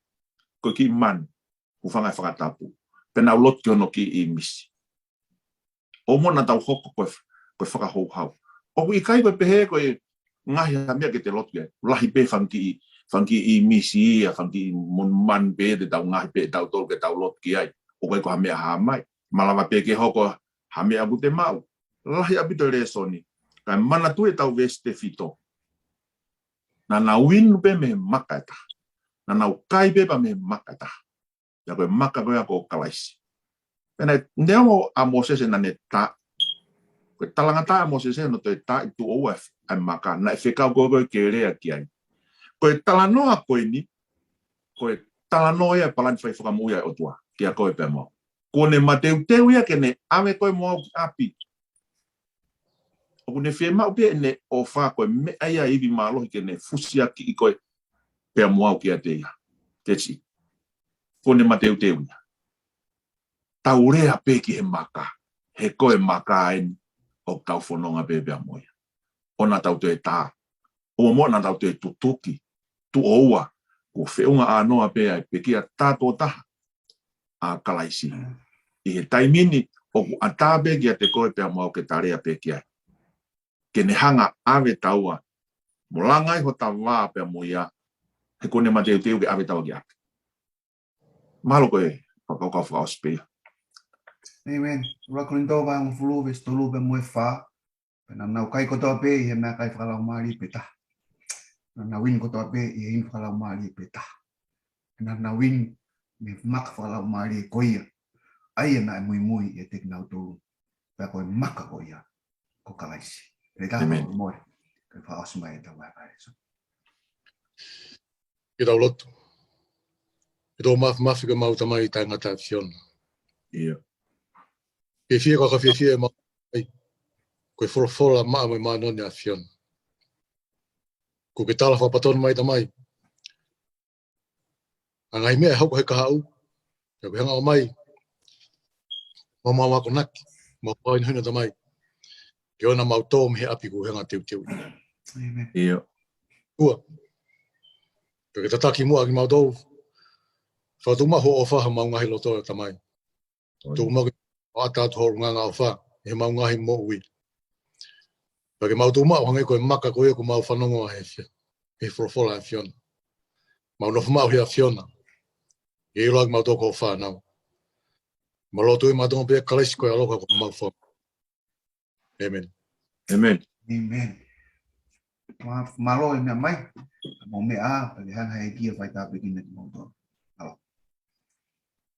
ko e kiʻi manu, hūfanga he fakatapu. Pea nau lotu ki hono kiʻi ʻīmisi. ʻO mo naʻa tau hoko ko e, ko e fakahouhau. ʻOku ʻikai ko e pehē ko e ngaohi ha meʻa ke te lotu ki ai. Lahi pē fanga kiʻi, fanga kiʻi ʻīmisi ia, fanga kiʻi manu, manu pē te tau ngaohi pē ʻe tautolu ke tau lotu ki ai. ʻOku ʻikai ko ha meʻa hā mai. Malava pē ke hoko ha meʻa ʻoku te maʻu. Lahi ʻaupito e lēsoni. Kae manatuʻi ʻetau veesi tefito. Naʻa nau inu pē mei he maka ʻe taha. Naʻa nau kai pē pea mei he maka ʻe taha. Pea ko e maka ko ia ko Kalaisi. Pea naʻe, neongo ʻa Mōsese naʻa ne tā, ko e talangataʻa ʻa Mōsese naʻe toe tā ʻi tuʻo ua ʻa e maka, naʻe fekau ko ē ke lea ki ai. Ko e talanoa ko eni, ko e talanoa ia ʻa e palani fai fakamoʻui ʻa e ʻOtua kiate koe pea mo au. Kuo ne mateuteu ia ke ne ʻave koe mo au ki ʻapi. ʻOku ne fiemaʻu pē ʻene ʻofa, ko e meʻa ia ʻe ivi mālohi ke ne fusiakiʻi koe pea mo au kiate ia. That's it. Kuo ne mateuteu ia. Tau lea pē ki he maka, he ko e maka eni ʻoku tau fononga pē pea mo ia. ʻOua naʻa tau toe tā. ʻOua muʻa naʻa tau toe tutuki. Tuʻo ua, kuo feʻunga ʻānoa pē ʻa e pekia tātuʻotaha ʻa Kalaisi. ʻI he taimi ni ʻoku ʻatā pē kiate koe pea mo au ke ta lea pē ki ai. Ke ne hanga ʻave taua mo langa ai hota vā pea mo ia, he kuo ne mateuteu ke ʻave taua ki ʻapi. Mālō ko e fakakaukau fakaʻosi pē ia. ʻĒmeni. ʻUluaki Kolinitō vahe hongofulu veesi tolu pea mo e fā. Pea naʻa nau kai kotoa pē ʻi he meʻakai fakalaumālie pē taha. Naʻa nau inu kotoa pē ʻi he inu fakalaumālie pē taha. Pea naʻa nau inu mei he maka fakalaumālie ko ia, ʻa ia naʻe muimui ʻiate kinautolu. Pea ko e maka ko ia ko Kalaisi. Pea ka ʻĒmeni. Mole, ke fakaʻosi mai ʻetau vahevahe. Ke tau lotu. ʻE tō mafimafi ko homau Tamai taʻengata ʻa e ʻAfiona. ʻIo. Fiefia ko e fiefia ʻemau Tamai, ko e folofola maʻa mo e māʻoniʻoni ʻa e ʻAfiona. Kuo ke tala fakapatonu mai Tamai ʻa e ngaahi meʻa ʻe hoko he kahaʻu, pea kuo ke hanga ʻo ʻomai homau akonaki, homau fakahinohino Tamai, ke ʻoua naʻa mau tō mei he ʻapi kuo ke hanga ʻo teuteu. ʻĒmeni. ʻIo. Ua, pea ke tataki muʻa kimautolu, fakatuʻu maʻu hoʻo ʻofa homau ngaahi loto Tamai. Tuku maʻu ke mau ʻata atu ho ʻulungaanga ʻofa ʻi heʻemau ngaahi moʻui. Pea ke mau tuʻu maʻu hangē ko e maka ko ia kuo mau fanongo ai he fia, he folofola ʻa e ʻAfiona. Mau nofo maʻu he ʻAfiona. ʻE ʻilo ʻaki kimautolu ko ho fānau. Mau lotu ʻi he mātuʻa pē ʻa Kalaisi ko e ʻAlo ko homau Fakamoʻui. ʻĒmeni. ʻĒmeni. ʻĒmeni. Mā-, mālō e meʻa mai. Mau meʻa, pea ke hanga ʻe he ʻEiki ʻo fai tāpuekina kimautolu.